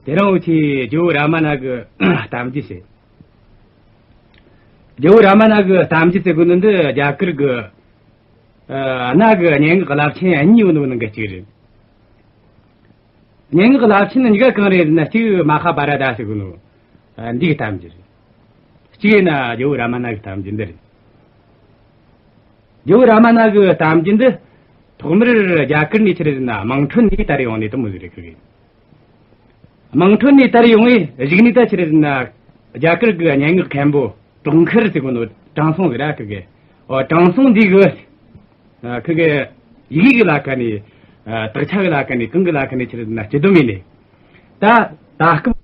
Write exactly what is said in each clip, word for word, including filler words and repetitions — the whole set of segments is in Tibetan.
དེ་རིང་འུ་ཆོས་རྒྱལ་བོ་རཱ་མ་ན་གི་གཏམ་རྒྱུད་བཤད། རྒྱལ་བོ་རཱ་མ་ན་གི་གཏམ་རྒྱུད་ཟེར་གོ་ནི་འདི་རྒྱ་གར་གི་ཨ་གནའ་གི་སྙན་ངག་གི་རླབས་ཆེན་གཉིས་ཡོད་ནོ་ནང་གི་གཅིག་རེད། སྙན་ངག་གི་རླབས་ཆེན་གཉིས་ཀ་གང་རེད་ཟེར་ན། གཅིག་མ་ཧཱ་བྷ་ར་ཏ་ཟེར་གོ་ནོ། ཨ་འདི་གི་གཏམ་རྒྱུད་རེད། གཅིག་ཡིན་ན་རྒྱལ་བོ་རཱ་མ་ན་གི་གཏམ་རྒྱུད་འདི་རེད། རྒྱལ་བོ་རཱ་མ་ན་གི་གཏམ་རྒྱུད་འདི་ཐོག་མར་རྒྱ་གར་ནས་ཆི་རེད་ཟེར་ན་དམངས་ཁྲོད་ནས་དར་ཡོང་ནི་དེ་མོ་ཟིག་རེད། ཁི་གེ་དམངས་ཁྲོད་ནས་དར་ཡོང་བའི་གཞུག་ནས་ད་ཆི་རེད་ཟེར་ན་རྒྱ་གར་གི་སྙན་ངག་མཁན་པོ་གྲོག་མཁར་ཟེར་གོ་ནོ་དྲང་སྲོང་ཟིག་ར། ཁི་གེ་ཨོ་དྲང་སྲོང་འདི་གི་ཨ་ཁི་གེ་ཡི་གེ་གི་ལ་ཁ་ནས་ཨ་དག་ཆ་གི་ལ་ཁ་ནས་གང་གི་ལ་ཁ་ནས་ཆི་རེད་ཟེར་ན་སྤྱི་སྡོམ་ཡིན་ནི། ད་ད་སྐབས་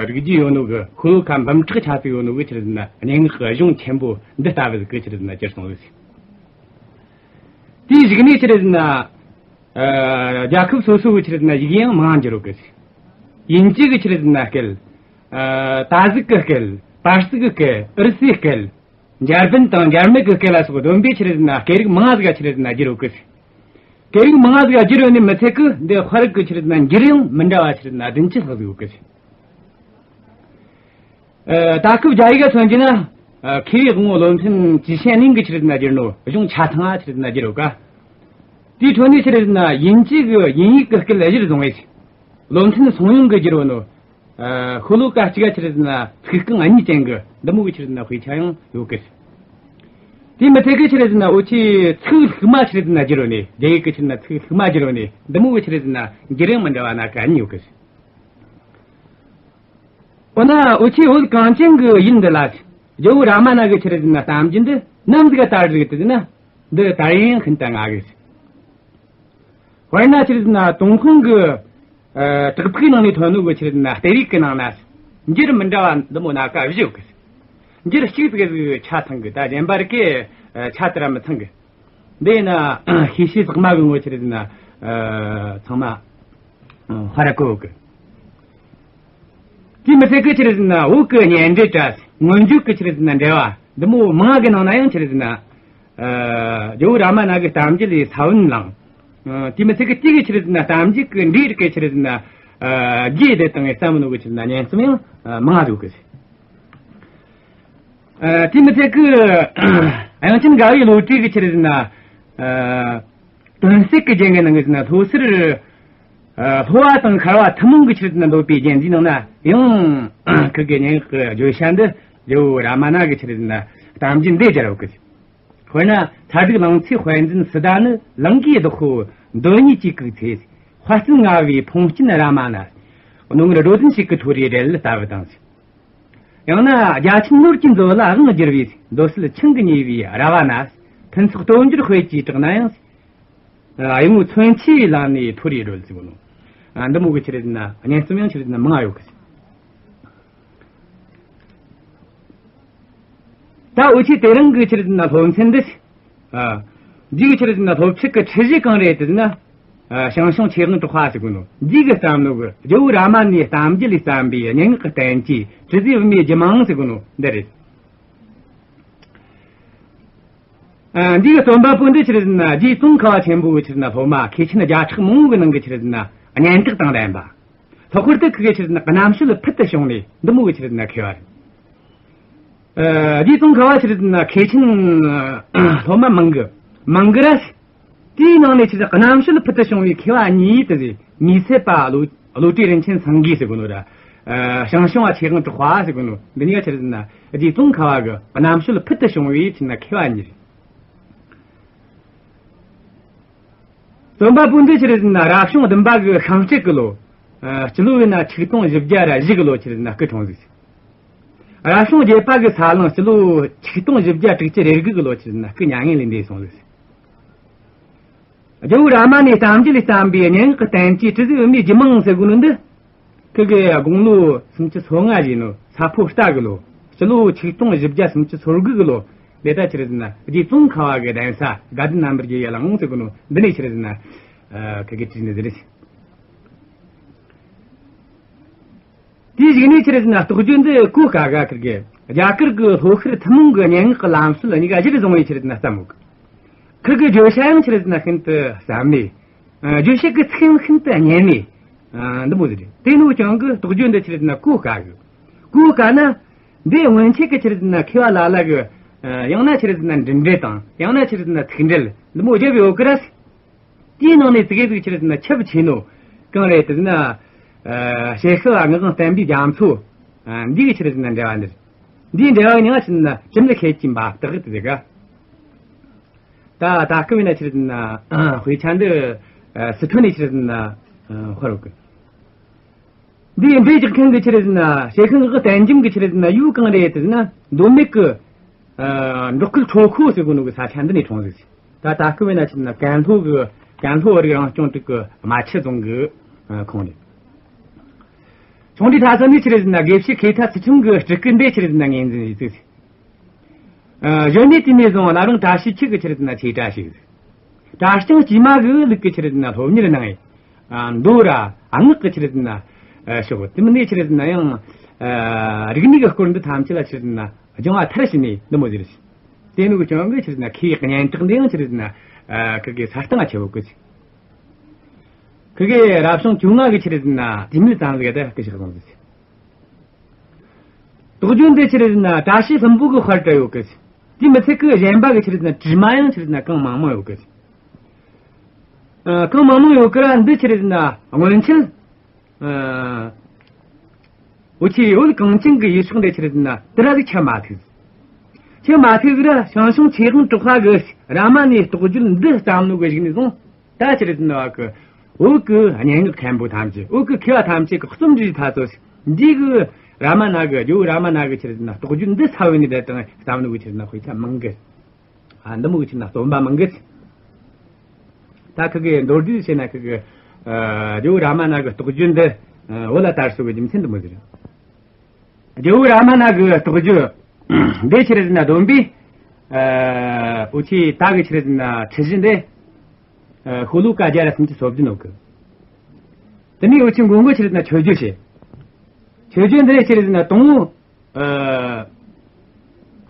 རིག་རྒྱུ་ཡོད་ནོ་གི་ཤོ་ལོ་ཀ་འབུམ་ཕྲག་ཆ་ཙིག་ཡོད་ནོ་གི་ཆི་རེད་ཟེར་ན་སྙན་ངག་གི་གཞུང་ཆེན་པོ་འདི་ལྟ་བུ་ཟིག་གི་ཆི་རེད་ཟེར་ན་གྱུར་སོང་ཟིག། དེའི་གཞུག་ནས་ཆི་རེད་ཟེར་ན་ཨ་རྒྱལ་ཁབ་སོ་སོ་གི་ཆི་རེད་ཟེར་ན་ཡི་གེ་ཡང་མང་འགྱུར་རོ་གི་ཟིག། དབྱིན་ཇི་གི་ཆི་རེད་ཟེར་ན་སྐད། ཨ་ཏ་ཟིག་གི་སྐད། པར་སིག་གི་སྐད། ཨུ་རུ་སུའི་སྐད། འཇར་པན་དང་འཇར་མན་གྱི་སྐད་ལ་སོགས་བསྡོམས་པས་ཆི་རེད་ཟེར་ན་སྐད་རིགས་མང་ཟིག་ག་ཆི་རེད་ཟེར་ན་བསྒྱུར་ཡོད་གི་ཟེར། སྐད་རིགས་མང་ཟིག་ག་བསྒྱུར་ཡོད་ནི་མི་ཚད་གི་འདི་དཔེ་རིགས་གི་ཆི་རེད་ཟེར་ན་འགྱུར་ཡང་མི་འདྲ་བ་ཆི་རེད་ཟེར་ན་བདུན་ཅུ་ལྷག་ཟིག་ཡོད་གི་ཟེར། ཨ་ད་སྐབས་རྒྱ་ཡིག་ག་མཚོན་རྒྱུ་ན་ཨ་མཁས་པའི་དབང་པོ་བློ་མཐུན་ཅི་ཤན་ལིང་གིས་ཆི་རེད་ཟེར་ན་བསྒྱུར་ནོ་གཞུང་ཆ་ཚང་ང་ཆི་རེད་ཟེར་ན་བསྒྱུར་ཡོད་ག། དེའི་ཁྲོད་ནས་ཆི་རེད་ཟེར་ན་དབྱིན་ཇི་གི་དབྱིན་ཡིག་གི་སྐད་ལ་གཞིར་བཟུང་བས་བློ་མཐུན་སུན་ཡུང་གིས་བསྒྱུར་ནོ། ཨ་ཤོ་ལོ་ཀ་གཅིག་ག་ཆི་རེད་ཟེར་ན་ཚིག་རྐང་གཉིས་ཅན་གི་འདི་མོ་གི་ཆི་རེད་ཟེར་ན་དཔེ་ཆ་ཡང་ཡོད་གི། དེ་མི་ཚད་གི་ཆི་རེད་ཟེར་ན་འུ་ཆོས་ཚིག་ལྷུག་མ་ཆི་རེད་ཟེར་ན་བསྒྱུར་ནོ་ནི། རྒྱ་ཡིག་གི་ཆི་རེད་ཟེར་ན་ཚིག་ལྷུག་མ་བསྒྱུར་ནོ་ནི་འདི་མོ་གི་ཆི་རེད་ཟེར་ན་འགྱུར་ཡང་མི་འདྲ་བ་སྣ་ཁ་གཉིས་ཡོད་གི། འོ་ན་འུ་ཆོས་བོད་གངས་ཅན་གི་ཡུལ་འདི་ལ་རྒྱལ་བོ་རཱ་མ་ན་གི་ཆི་རེད་ཟེར་ན་གཏམ་རྒྱུད་འདི་ནམ་ཟིག་ག་དར་ཟིག་ཟེར་ན། འདི་དར་ཡུན་ཡང་ཤིན་ཏུ་སྔ་གི། དཔེར་ན་ཆི་རེད་ཟེར་ན་ཏུན་ཧོང་གི་ཨ་བྲག་ཕུག་ནང་ནས་ཐོན་ནོ་གི་ཆི་རེད་ཟེར་ན་གཏེར་ཡིག་གི་ནང་ན་འགྱུར་མི་འདྲ་བ་འདི་མོ་སྣ་ཁ་བཞི་ཡོད་གི། འགྱུར་གཅིག་ཟིག་ཆ་ཚང་གི། ད་གཞན་པ་རིགས་ཀས་ཆ་དེ་ར་མི་ཚང་གི། འདི་ཡིན་ན་ཤེས་བྱའི་ཟེགས་མ་གི་ངོ་ཆི་རེད་ཟེར་ན་ཨ་ཚང་མ་ཧ་ར་གོ་གི། དེ་མི་ཚད་གི་ཆི་རེད་ཟེར་ན་བོད་གི་སྙན་འགྲེལ་དྲ་མངོན་བརྗོད་གི་ཆི་རེད་ཟེར་ན་འགྲེལ་བ་འདི་མོ་མང་གི་ནང་ན་ཡང་ཆི་རེད་ཟེར་ན་ཨ་རྒྱལ་བོ་རཱ་མ་ན་གི་གཏམ་རྒྱུད་ལས་ས་བོན་བླངས། ཨ་དེ་མི་ཚད་གི་དེ་གི་ཆི་རེད་ཟེར་ན་གཏམ་རྒྱུད་གི་འགྲེལ་རིགས་གི་ཆི་རེད་ཟེར་ན་ཨ་རྒྱས་བསྡད་བཏང་བའི་བསམ་བློ་གི་ཆི་རེད་ཟེར་ན་སྙན་རྩོམ་ཡང་ཨ་མང་ཟིག་གི། ཨ་དེ་མི་ཚད་གི་དབྱངས་ཅན་དགའ་བའི་བློ་གྲོས་གི་ཆི་རེད་ཟེར་ན་ཨ་དོན་གསལ་གི་རྒྱན་གི་ནང་གི་ཟེར་ན་ལྷོ་སར་ཨ་ལྷོ་བ་དང་ཤར་བ་ཐུན་མོང་གི་ཆི་རེད་ཟེར་ན་འདོད་པའི་རྒྱན་འདིའི་ནང་ན་ཡང་ཁི་གེ་སྙན་ངག་གི་བརྗོད་བྱ་འདི་རྒྱལ་བོ་རཱ་མ་ན་གི་ཆི་རེད་ཟེར་ན་གཏམ་རྒྱུད་འདི་སྦྱར་ཡོད་གི། དཔེར་ན་མཐར་ཐུག་ལང་ཚོའི་དཔལ་འཛིན་སཱི་ཏཱ་ནི། ལང་ཀའི་བདག་པོ་མདོ་གཉིས་ཀྱི་བཀོད་ཚེ། དཔའ་རྩལ་མངའ་བའི་ཕུང་སྐྱེན་རཱ་མ་ན། རྣོ་ངར་སྒྲོ་ལྡན་ཞིག་གི་མཐོ་རིས་རེད་ལྟ་བུ་དང་། ཡང་ན་རྒྱ་ཆེན་ནོར་གྱི་མཛོད་ལ་དབང་བསྒྱུར་བའི། འདོད་སྲེད་ཆང་གིས་མྱོས་པའི་ར་བ་ན། ཕུན་ཚོགས་སྟོབས་འབྱོར་དཔལ་གྱིས་དྲེགས་ན་ཡང་། ཨ་ཡིད་ངོ་མཚོན་ཆའི་ལམ་ནས་མཐོ་རིས་རོལ་ཟེར་གོ་ནོ། ཨ་འདི་མོ་གི་ཆི་རེད་ཟེར་ན་སྙན་རྩོམ་ཡང་ཆི་རེད་ཟེར་ན་མང་ང་ཡོད་གི། ད་འུ་ཆོས་དེ་རིང་གི་ཆི་རེད་ཟེར་ན་སློབ་ཚན་འདི། ཨ་འདི་གི་ཆི་རེད་ཟེར་ན་སློབ་ཁྲིད་ཀྱི་ཁྲིད་གཞི་གང་རེད་ཟེར་ན། ཨ་ཞང་ཞུང་ཆོས་དབང་གྲགས་པ་ཟེར་གོ་ནོ། འདི་གིས་བརྩམས་ནོ་གི་རྒྱལ་བོ་རཱ་མ་ནའི་གཏམ་རྒྱུད་ལས་བརྩམས་པའི་སྙན་ངག་གི་བསྟན་བཅོས་དྲི་ཟའི་བུ་མོའི་རྒྱུད་མང་ཟེར་གོ་ནོ་འདི་རེད། ཨ་འདི་གི་རྩོམ་པ་པོ་འདི་ཆི་རེད་ཟེར་ན་རྗེ་ཙོང་ཁ་བ་ཆེན་པོའི་ཆི་རེད་ཟེར་ན་སློབ་མ་མཁས་ཆེན་བརྒྱ་ཕྲག་མང་བོ་གི་ནང་གི་ཆི་རེད་ཟེར་ན་སྙན་གྲགས་དང་ལྡན་པ། ལྷག་པར་དུ་ཁི་གེ་ཆི་རེད་ཟེར་ན་རྣམ་དཔྱོད་ཕུལ་དུ་བྱུང་ནས་འདི་མོ་གི་ཆི་རེད་ཟེར་ན་མཁས་པ་རེད། ཨ་རྗེ་ཙོང་ཁ་བ་ཆི་རེད་ཟེར་ན་མཁས་ཆེན་སློབ་མ་མང་གི་མང་གི་ར། དེའི་ནང་ནས་ཆི་རེད་ཟེར་ན་རྣམ་དཔྱོད་ཕུལ་དུ་བྱུང་བའི་མཁས་པ་གཉིས་དེ་ཟེར། མི་སེར་པ་བློ་བློ་གྲོས་རིན་ཆེན་སེང་གེ་ཟེར་གོ་ནོ་ར། ཨ་ཞང་ཞུང་བ་ཆོས་དབང་གྲགས་པ་ཟེར་གོ་ནོ། འདི་གཉིས་ཀ་ཆི་རེད་ཟེར་ན་རྗེ་ཙོང་ཁ་བ་གི་རྣམ་དཔྱོད་ཕུལ་དུ་བྱུང་བའི་ཆི་རེད་ཟེར་ན་མཁས་པ་གཉིས་རེད། རྩོམ་པ་པོ་འདི་ཆི་རེད་ཟེར་ན་རབ་བྱུང་བདུན་པ་གི་ཤིང་སྤྲེལ་གི་ལོ། ཨ་སྤྱི་ལོ་ཡིན་ན་ཆིག་སྟོང་བཞི་བརྒྱ་ར་བཞི་གི་ལོ་ཆི་རེད་ཟེར་ན་སྐུ་འཁྲུངས་ཟིག། རབ་བྱུང་བརྒྱད་པ་གི་ས་གླང་སྤྱི་ལོ་ཆིག་སྟོང་བཞི་བརྒྱ་དྲུག་ཅུ་རེ་དགུ་གི་ལོ་ཆི་རེད་ཟེར་ན་སྐུ་མྱ་ངན་ལས་འདས་སོང་ཟིག། རྒྱལ་བོ་རཱ་མ་ནའི་གཏམ་རྒྱུད་ལས་བརྩམས་པའི་སྙན་ངག་གི་བསྟན་བཅོས་དྲི་ཟའི་བུ་མོའི་རྒྱུད་མང་ཟེར་གོ་ནོ་འདི། ཁི་གེ་དགུང་ལོ་སུམ་ཅུ་སོ་ལྔ་བཞེས་ནོ་ས་ཕོ་རྟ་གི་ལོ། སྤྱི་ལོ་ཆིག་སྟོང་བཞི་བརྒྱ་སུམ་ཅུ་སོ་དགུ་གི་ལོ། དེ་ད་ཆི་རེད་ཟེར་ན་རྗེ་ཙོང་ཁ་བ་གི་གདན་ས་དགའ་ལྡན་རྣམ་པར་རྒྱལ་བའི་གླིང་ཟེར་གོ་ནོ་འདི་ནས་ཆི་རེད་ཟེར་ན་ཨ་ཁི་གེ་བྲིས་ནི་ཟེར་རེད། དེའི་གཞུག་ནས་ཆི་རེད་ཟེར་ན་རྟོགས་བརྗོད་འདི་གོ་དཀའ་ག། ཁི་གེ་རྒྱ་གར་གི་ལྷོ་ཤར་ཐུན་མོང་གི་སྙན་ངག་གི་ལམ་སྲོལ་གཉིས་ཀ་གཞིར་བཟུང་བའི་ཆི་རེད་ཟེར་ན་བརྩམས་ཡོད་གི། ཁི་གེ་བརྗོད་བྱ་ཡང་ཆི་རེད་ཟེར་ན་ཤིན་ཏུ་ཟབ་མོ། ཨ་རྗོད་བྱེད་ཀྱི་ཚིག་ཡང་ཤིན་ཏུ་སྙན་མོ། འདི་མོ་ཟིག་རེད། དེ་ནོ་ཀྱང་གི་རྟོགས་བརྗོད་འདི་ཆི་རེད་ཟེར་ན་གོ་དཀའ་གི། གོ་དཀའ་ན། འདི་སྔོན་ཆད་ཀྱི་ཆི་རེད་ཟེར་ན་མཁས་པ་ལ་ལ་གི། ཡང་ན་ཆི་རེད་ཟེར་ན་འབྲུ་འགྲེལ་དང་ཡང་ན་ཆི་རེད་ཟེར་ན་ཐུགས་འགྲེལ་འདི་མོ་བརྒྱབ་ཡོད་གི་ར། དེའི་ནང་ནས་ཙི་གེ་ཟིག་ཆི་རེད་ཟེར་ན་ཁྱབ་ཆེ་ནོ། གང་རེད་ཟེར་ན། ཞལ་ཤུལ་བ་ངག་དབང་བསྟན་པའི་རྒྱ་མཚོ། འདི་གི་ཆི་རེད་ཟེར་ན་འགྲེལ་བ་འདི་རེད། འདིའི་འགྲེལ་བ་ནི་ང་ཆི་རེད་ཟེར་ན་གྲུབ་མཐའ་ཁྱད་ཀྱིས་འབབ་སྟེ་གི་དེ་ཟེར་ག། ད་ད་སྐབས་ན་ཆི་རེད་ཟེར་ན་དཔེ་ཆ་འདི་སི་ཁྲོན་ནས་ཆི་རེད་ཟེར་ན་ཧོར་གི། འདི་འདྲའི་ཅིག་མཁན་གྱི་ཆི་རེད་ཟེར་ན་ཞལ་ཤུལ་ངག་གི་བསྟན་རྒྱམ་གྱི་ཆི་རེད་ཟེར་ན་ཡུལ་གང་རེད་ཟེར་ན་མདོ་སྨད་ཀྱི་འབྲོག་ཁུལ་ཁྲོ་ཁོ་ཟེར་གོ་ནོ་གི་ས་ཆ་འདི་ནས་འཁྲུངས་ཟིག། ད་ད་སྐབས་ན་ཆི་རེད་ཟེར་ན་ཀན་ལྷོ་གི་ཀན་ལྷོ་བོད་རིགས་རང་སྐྱོང་ཁྲུའུ་གི་རྨ་ཆུ་རྫོང་གི་ཁོངས་རེད། ཆུང་དུས་ད་ས་ནས་ཆི་རེད་ཟེར་ན་དགེ་བཤེས་མཁས་ཐ་ཚུལ་ཁྲིམས་ཀྱི་སྤྲུལ་སྐུ་འདི་ཆི་རེད་ཟེར་ན་ངོས་འཛིན་ཡིན་ཟིག། གཞོན་ནུའི་དུས་ནས་བཟུང་བླ་རུང་བཀྲ་ཤིས་འཁྱིལ་གྱི་ཆི་རེད་ཟེར་ན་ཆོས་གྲྭ་ཞིག། གྲྭ་རྐྱང་དཀྱུས་མ་གི་ལུགས་ཀྱི་ཆི་རེད་ཟེར་ན་སློབ་གཉེར་གནང་ཡིན། མདོ་ར་སྔགས་ཀྱི་ཆི་རེད་ཟེར་ན་ཕྱོགས་དེ་མིན་ནས་ཆི་རེད་ཟེར་ན་ཡང་རིག་གནས་ཀྱི་སྐོར་འདི་ཐམས་ཅད་ལ་ཆི་རེད་ཟེར་ན་སྦྱང་བ་མཐར་ཕྱིན་ནས་འདི་མོ་ཟེར་ཞིང་། དེ་ནུ་གི་ཀྱང་གི་ཆི་རེད་ཟེར་ན་ཁོའི་སྙན་གྲགས་འདི་ཡང་ཆི་རེད་ཟེར་ན་ཁི་གི་ས་སྟེང་ང་ཆེ་བོ་གི། ཁི་གི་རབ་བྱུང་བཅོ་ལྔ་གི་ཆི་རེད་ཟེར་ན་དུས་མིན་ཙམ་ཟིག་ད་སྐུ་གཤེགས་སོང་ཟིག། རྟོགས་བརྗོད་འདི་ཆི་རེད་ཟེར་ན་བཀྲ་ཤིས་ལྷུན་པོ་གི་དཔར་བྲིས་ཡོད་གི། དེ་མི་ཚད་གི་གཞན་པ་གི་ཆི་རེད་ཟེར་ན་བྲིས་མ་ཡང་ཆི་རེད་ཟེར་ན་གང་མང་མང་ཡོད་གི། ཨ། གང་མང་མང་ཡོད་གི་ར་འདི་ཆི་རེད་ཟེར་ན་སྔོན་ཆད། ཨ། འུ་ཆོས་བོད་གངས་ཅན་གི་ཡུལ་ཕྱོགས་འདི་ཆི་རེད་ཟེར་ན་དེ་ར་ཟིག་ཁྱབ་མ་ཐུབ། ཁྱབ་མ་ཐུབ་གི་ར་ཞང་ཞུང་ཆོས་དབང་གྲགས་པ་གི་རཱ་མ་ནའི་རྟོགས་བརྗོད་འདི་བརྩམས་ནོ་གི་གཞུག་ནས་བཟུང་། ད་ཆི་རེད་ཟེར་ན་བ་གི་བོད་ཀྱི་སྙན་ངག་མཁན་པོ་ཐམས་ཅད། བོད་ཀྱི་མཁས་པ་ཐམས་ཅད་ཀྱི་རྩོམ་འབྲིའི་ཐ་ཚོ་འདི་གི་རཱ་མ་ན་གི། རྒྱལ་བོ་རཱ་མ་ན་གི་ཆི་རེད་ཟེར་ན་རྟོགས་བརྗོད་འདི་ཚ་བོ་ནས་བསྡད་དང་བརྩམས་ནོ་གི་ཆི་རེད་ཟེར་ན་དཔེ་ཆ་མང་གི། ཨ། འདི་མོ་གི་ཆི་རེད་ཟེར་ན་རྩོམ་པ་མང་གི། ད་ཁི་གི་མདོར་བསྡུས་བྱས་ན་ཁི་གི། ཨ། རྒྱལ་བོ་རཱ་མ་ན་གི་རྟོགས་བརྗོད་འདི། ཨ། བོད་ལ་དར་སོང་གི་རྒྱུ་མཚན་འདི་མོ་ཟིག་རེད། རྒྱལ་བོ་རཱ་མ་ན་གི་རྟོགས་བརྗོད་འདི་ཆི་རེད་ཟེར་ན་བསྡོམས་པས། ཨ། འུ་ཆོས་ད་གི་ཆི་རེད་ཟེར་ན་ཁྲིད་གཞི་འདི། ཨ། ཤོ་ལོ་ཀ་བརྒྱ་ར་སུམ་ཅུ་སོ་བདུན་ཡོད་གི། དེ་ནས་འུ་ཆོས་མགོ་མགོ་ཆི་རེད་ཟེར་ན་མཆོད་བརྗོད་བྱེད། མཆོད་བརྗོད་འདི་ཆི་རེད་ཟེར་ན་དང་པོ། ཨ།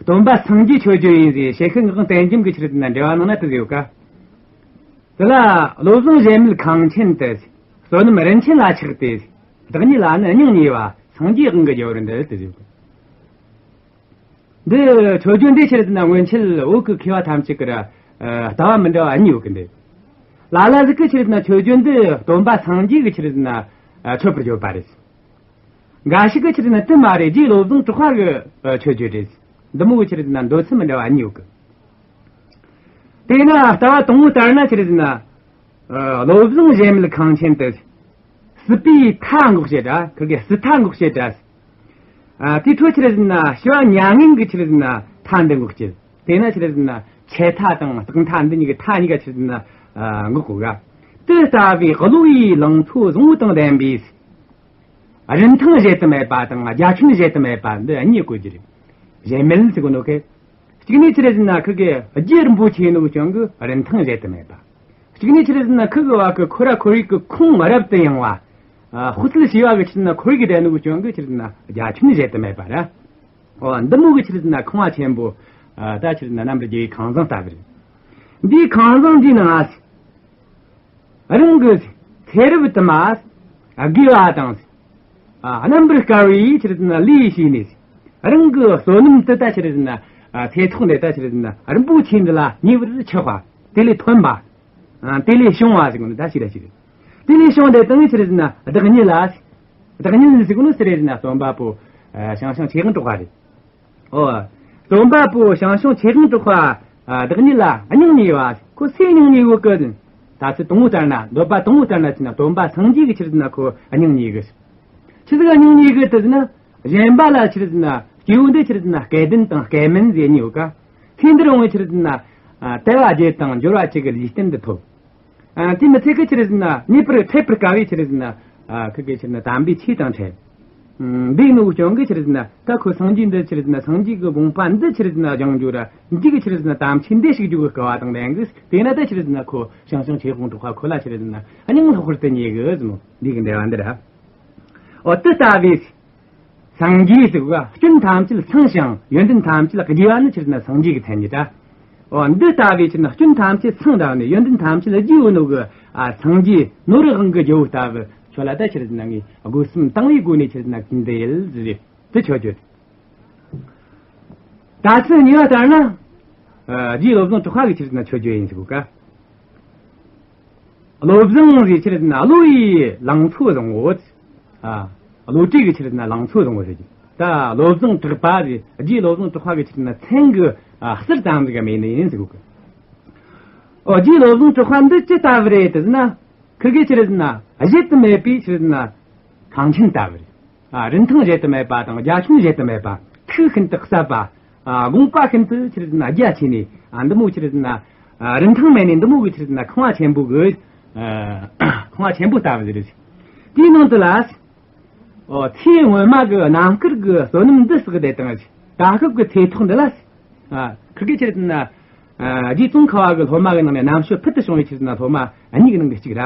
སྟོན་པ་སངས་རྒྱས་མཆོད་བརྗོད་ཡིན་ཟེར་ཞལ་ཤུལ་ངག་དབང་བསྟན་རྒྱམ་གྱི་ཆི་རེད་ཟེར་ན་འགྲེལ་བ་ནང་ན་དེ་ཟེར་ཡོད་ཀ། དེ་ལ་བློ་བཟང་གཞལ་མེད་ཁང་ཆེན་དུ། བསོད་ནམས་རིན་ཆེན་ལ་ཆགས་ཏེ། བདག་ཉིད་ལ་ནི་སྙིང་ཉེ་བ། སངས་རྒྱས་དབང་གི་རྒྱལ་བར་འདུད་དེ་ཟེར་ཡོད་ཀ། འདི་མཆོད་བརྗོད་འདི་ཆི་རེད་ཟེར་ན་སྔོན་ཆད་བོད་ཀྱི་མཁས་པ་ཐམས་ཅད་ཀྱིས་ར། ཨ། ལྟ་བ་མི་འདྲ་བ་གཉིས་ཡོད་ཀི་འདི། ལ་ལ་ཟིག་གིས་ཆི་རེད་ཟེར་ན་མཆོད་བརྗོད་འདི་སྟོན་པ་སངས་རྒྱས་ཀྱིས་ཆི་རེད་ཟེར་ན། ཨ། མཆོད་པར་བརྗོད་པ་རེད། འགའ་ཞིག་གིས་ཆི་རེད་ཟེར་ན་དེ་མ་རེད། རྗེ་བློ་བཟང་གྲགས་པ་གི་མཆོད་བརྗོད་རེད། འདི་མོ་གི་ཆི་རེད་ཟེར་ན་འདོད་ཚུལ་མི་འདྲ་བ་གཉིས་ཡོད་ཀི། དེས་ན་ལྟ་བ་དང་པོ་ལྟར་ན་ཆི་རེད་ཟེར་ན། ཨ། བློ་བཟང་གཞལ་མེད་ཁང་ཆེན་དུ། སྲིད་པའི་མཐའ་འགོག་བྱེད་ར། ཁི་གེ་སྲིད་མཐའ་འགོག་བྱེད་ར། ཨ། དེའི་འཕྲོ་ཆི་རེད་ཟེར་ན་ཞི་བ་མྱ་ངན་གྱི་ཆི་རེད་ཟེར་ན་མཐའ་འདི་འགོག་བྱེད། དེས་ན་ཆི་རེད་ཟེར་ན་ཆད་མཐའ་དང་རྟག་མཐའ་འདི་གཉིས་ཀྱི་མཐའ་གཉིས་ཀ་ཆི་རེད་ཟེར་ན། ཨ། འགོག་གོ་ག། དེ་ལྟ་བུའི་གློ་བའི་ལང་ཚོ་བཟང་པོ་དང་ལྡན་པའི། རིན་ཐང་གཞལ་དུ་མེད་པ་དང་རྒྱ་ཁྱོན་གཞལ་དུ་མེད་པ་འདི་གཉིས་བཀོད་རྒྱུ་རེད། གཞལ་མེད་ཟེར་གོ་ནོ་ཁེ། གཅིག་ནས་ཆི་རེད་ཟེར་ན་ཁི་གེ་རྒྱུ་རིན་པོ་ཆེ་ནོ་ཀྱང་གི་རིན་ཐང་གཞལ་དུ་མེད་པ། གཅིག་ནས་ཆི་རེད་ཟེར་ན་ཁི་གེ་བ་གི་ཁོ་ར་ཁོར་ཡུག་གི་ཁོང་རབ་ཏུ་ཡངས་པ། ཨ། དཔག་ཚད་བྱེ་བ་གི་ཆི་རེད་ཟེར་ན་ཁོར་ཡུག་གི་ལྡན་ནོ་ཀྱང་གི་ཆི་རེད་ཟེར་ན་རྒྱ་ཁྱོན་གཞལ་དུ་མེད་པ་ར། འོ། འདི་མོ་གི་ཆི་རེད་ཟེར་ན་ཁང་བ་ཆེན་པོ། ཨ། ད་ཆི་རེད་ཟེར་ན་རྣམ་པར་རྒྱལ་བའི་ཁང་བཟང་ལྟ་བུ་རེད། འདིའི་ཁང་བཟང་འདིའི་ནང་ང་། རང་གི་ཚེ་རབས་དུ་མ་དགེ་བ་དང་། ཨ། རྣམ་པར་དཀར་བའི་ཆི་རེད་ཟེར་ན་ལས་བྱས་ནས། རང་གི་བསོད་ནམས་དེ་ད་ཆི་རེད་ཟེར་ན། ཨ། ཚེ་ཐོག་འདི་ད་ཆི་རེད་ཟེར་ན་རིན་པོ་ཆེ་འདི་ལ་ཉེ་བར་ཆགས་པ། དེ་ལས་ཐོན་པ། ཨ། དེ་ལས་བྱུང་བ་ཟེར་གོ་ནི་ད་ཞིག་ར་ཞིག་རེད། དེ་ལས་བྱུང་དེ་དང་ཆི་རེད་ཟེར་ན་བདག་ཉིད་ལ། བདག་ཉིད་ཟེར་གོ་ནི་སུ་རེད་ཟེར་ན་སྟོན་པ་པོ། ཨ། ཞང་ཞུང་ཆོས་དབང་གྲགས་པ་རེད། ཨོ། སྟོན་པ་པོ་ཞང་ཞུང་ཆོས་དབང་གྲགས་པ། ཨ། བདག་ཉིད་ལ་སྙིང་ཉེ་བ། ཁོ་སུའི་སྙིང་ཉེ་གོ་གི། ད་ཚེ་དང་པོ་ལྟར་ན། འདོད་པ་དང་པོ་ལྟར་ན་ཆི་ན་སྟོན་པ་སངས་རྒྱས་ཀྱི་ཆི་རེད་ཟེར་ན་ཁོ་སྙིང་ཉེ་གི། ཆི་ཟིག་སྙིང་ཉེ་གི་དེ་ཟེར་ན། གཞན་པ་ལ་ཆི་རེད་ཟེར་ན་སྐྱེ་བོ་འདི་ཆི་རེད་ཟེར་ན་སྐལ་ལྡན་དང་སྐལ་མིན་ཟེར་གཉིས་ཡོད་ཀ། ཚེ་འདིར་འོང་བའི་ཆི་རེད་ཟེར་ན། ཨ། དལ་བ་བརྒྱད་དང་འབྱོར་བ་བཅུ་གི་ལུས་རྟེན་འདི་ཐོབ། ཨ། དེ་མི་ཚད་ཀི་ཆི་རེད་ཟེར་ན་རྙེད་པར་འཕྲད་པར་དཀའ་བའི་ཆི་རེད་ཟེར་ན། ཨ། ཁི་གེ་ཆི་རེད་ཟེར་ན་དམ་པའི་ཆོས་དང་འཕྲད། ཨ། འདི་ནོ་ཀྱང་གི་ཆི་རེད་ཟེར་ན་ད་ཁོ་སངས་རྒྱས་འདི་ཆི་རེད་ཟེར་ན་སངས་རྒྱས་ཀྱི་དགོངས་པ་འདི་ཆི་རེད་ཟེར་ན་སྦྱང་རྒྱུ་ར། འདི་གི་ཆི་རེད་ཟེར་ན་དམ་ཆོས་འདི་ཞིག་རྒྱུ་གི་དཀའ་བ་དང་ལྡན་གི། དེས་ན་ད་ཆི་རེད་ཟེར་ན་ཁོ་ཞང་ཞུང་ཆོས་དབང་གྲགས་པ་ཁོ་ལ་ཆི་རེད་ཟེར་ན་སྙིང་ལྷག་པར་དུ་ཉེ་གི་ཟེར་ནོ། འདི་གི་འགྲེལ་བ་འདི་ར། འོ། དེ་ལྟ་བུའི། སངས་རྒྱས་ཟེར་བ་སྐྱོན་ཐམས་ཅད་སངས་ཤིང་ཡོན་ཏན་ཐམས་ཅད་རྒྱས་པ་ནི་ཆི་རེད་ཟེར་ན་སངས་རྒྱས་ཀྱི་མཚན་ཉིད་ད། འོ། འདི་ལྟ་བུའི་ཆི་རེད་ཟེར་ན་སྐྱོན་ཐམས་ཅད་སངས་དང་ནི་ཡོན་ཏན་ཐམས་ཅད་རྒྱས་ཡོད་ནོ་གི། ཨ། སངས་རྒྱས་ནོར་དབང་གི་རྒྱལ་པོ་ལྟ་བུ་ ཁྱོད་ལ་ད་ཆི་རེད་ཟེར་ན་ངས་དགོད་སེམས་དང་བའི་སྒོ་ནས་ཆི་རེད་ཟེར་ན་གུས་འདུད་ཡིན་ཟེར་རེད། དེ་ཆོས་བརྗོད། ད་ཚུལ་གཉིས་པ་ལྟར་ན། ཨ། རྗེ་བློ་བཟང་གྲགས་པ་གི་ཆི་རེད་ཟེར་ན་ཆོས་བརྗོད་ཡིན་ཟེར་གོ་ཀ། བློ་བཟང་ཟེར་ཆི་རེད་ཟེར་ན་བློ་ཡི་ལང་ཚོ་བཟང་བོ། ཨ། བློ་གྲོས་ཀྱི་ཆི་རེད་ཟེར་ན་ལང་ཚོ་བཟང་བོ་ཟེར་གི། ད་བློ་བཟང་གྲགས་པ་ཟེར། རྗེ་བློ་བཟང་གྲགས་པ་གི་ཆི་རེད་ཟེར་ན་མཚན་གི། ཨ། ཟུར་ཙམ་ཟིག་ག་མེད་ནི་ཡིན་ཟེར་གོ་ཀ། ཨོ། རྗེ་བློ་བཟང་གྲགས་པ་འདི་ཅི་ལྟ་བུ་རེད་ཟེར་ན། ཁི་གེ་ཆི་རེད་ཟེར་ན་གཞལ་དུ་མེད་པའི་ཆི་རེད་ཟེར་ན་ཁང་ཆེན་ལྟ་བུ་རེད། ཨ། རིན་ཐང་གཞལ་དུ་མེད་པ་དང་རྒྱ་ཁྱོན་གཞལ་དུ་མེད་པ། ཐུགས་ཤིན་ཏུ་ཟབ་པ། ཨ། དགོངས་པ་ཤིན་ཏུ་ཆི་རེད་ཟེར་ན་རྒྱ་ཆེ་ནི། ཨ། འདི་མོ་ཆི་རེད་ཟེར་ན། ཨ། རིན་ཐང་མེད་ནི་འདི་མོ་གི་ཆི་རེད་ཟེར་ན་ཁང་བ་ཆེན་པོ་གི། ཨ། ཁང་བ་ཆེན་པོ་ལྟ་བུ་ཟིག་རེད། དེའི་ནང་དུ་ལ། ཨོ། ཚེ་སྔོན་མ་གི་རྣམ་དཀར་གི་བསོད་ནམས་འདི་བསགས་བསྡད་དང་། ད་སྐབས་ཀྱི་ཚེ་ཐོག་འདི་ལ། ཨ། ཁི་གེ་ཆི་རེད་ཟེར་ན། ཨ། རྗེ་ཙོང་ཁ་བ་གི་སློབ་མ་གི་ནང་ནས་རྣམ་དཔྱོད་ཕུལ་དུ་བྱུང་བའི་ཆི་རེད་ཟེར་ན་སློབ་མ་གཉིས་ཀྱི་ནང་གི་གཅིག་ར།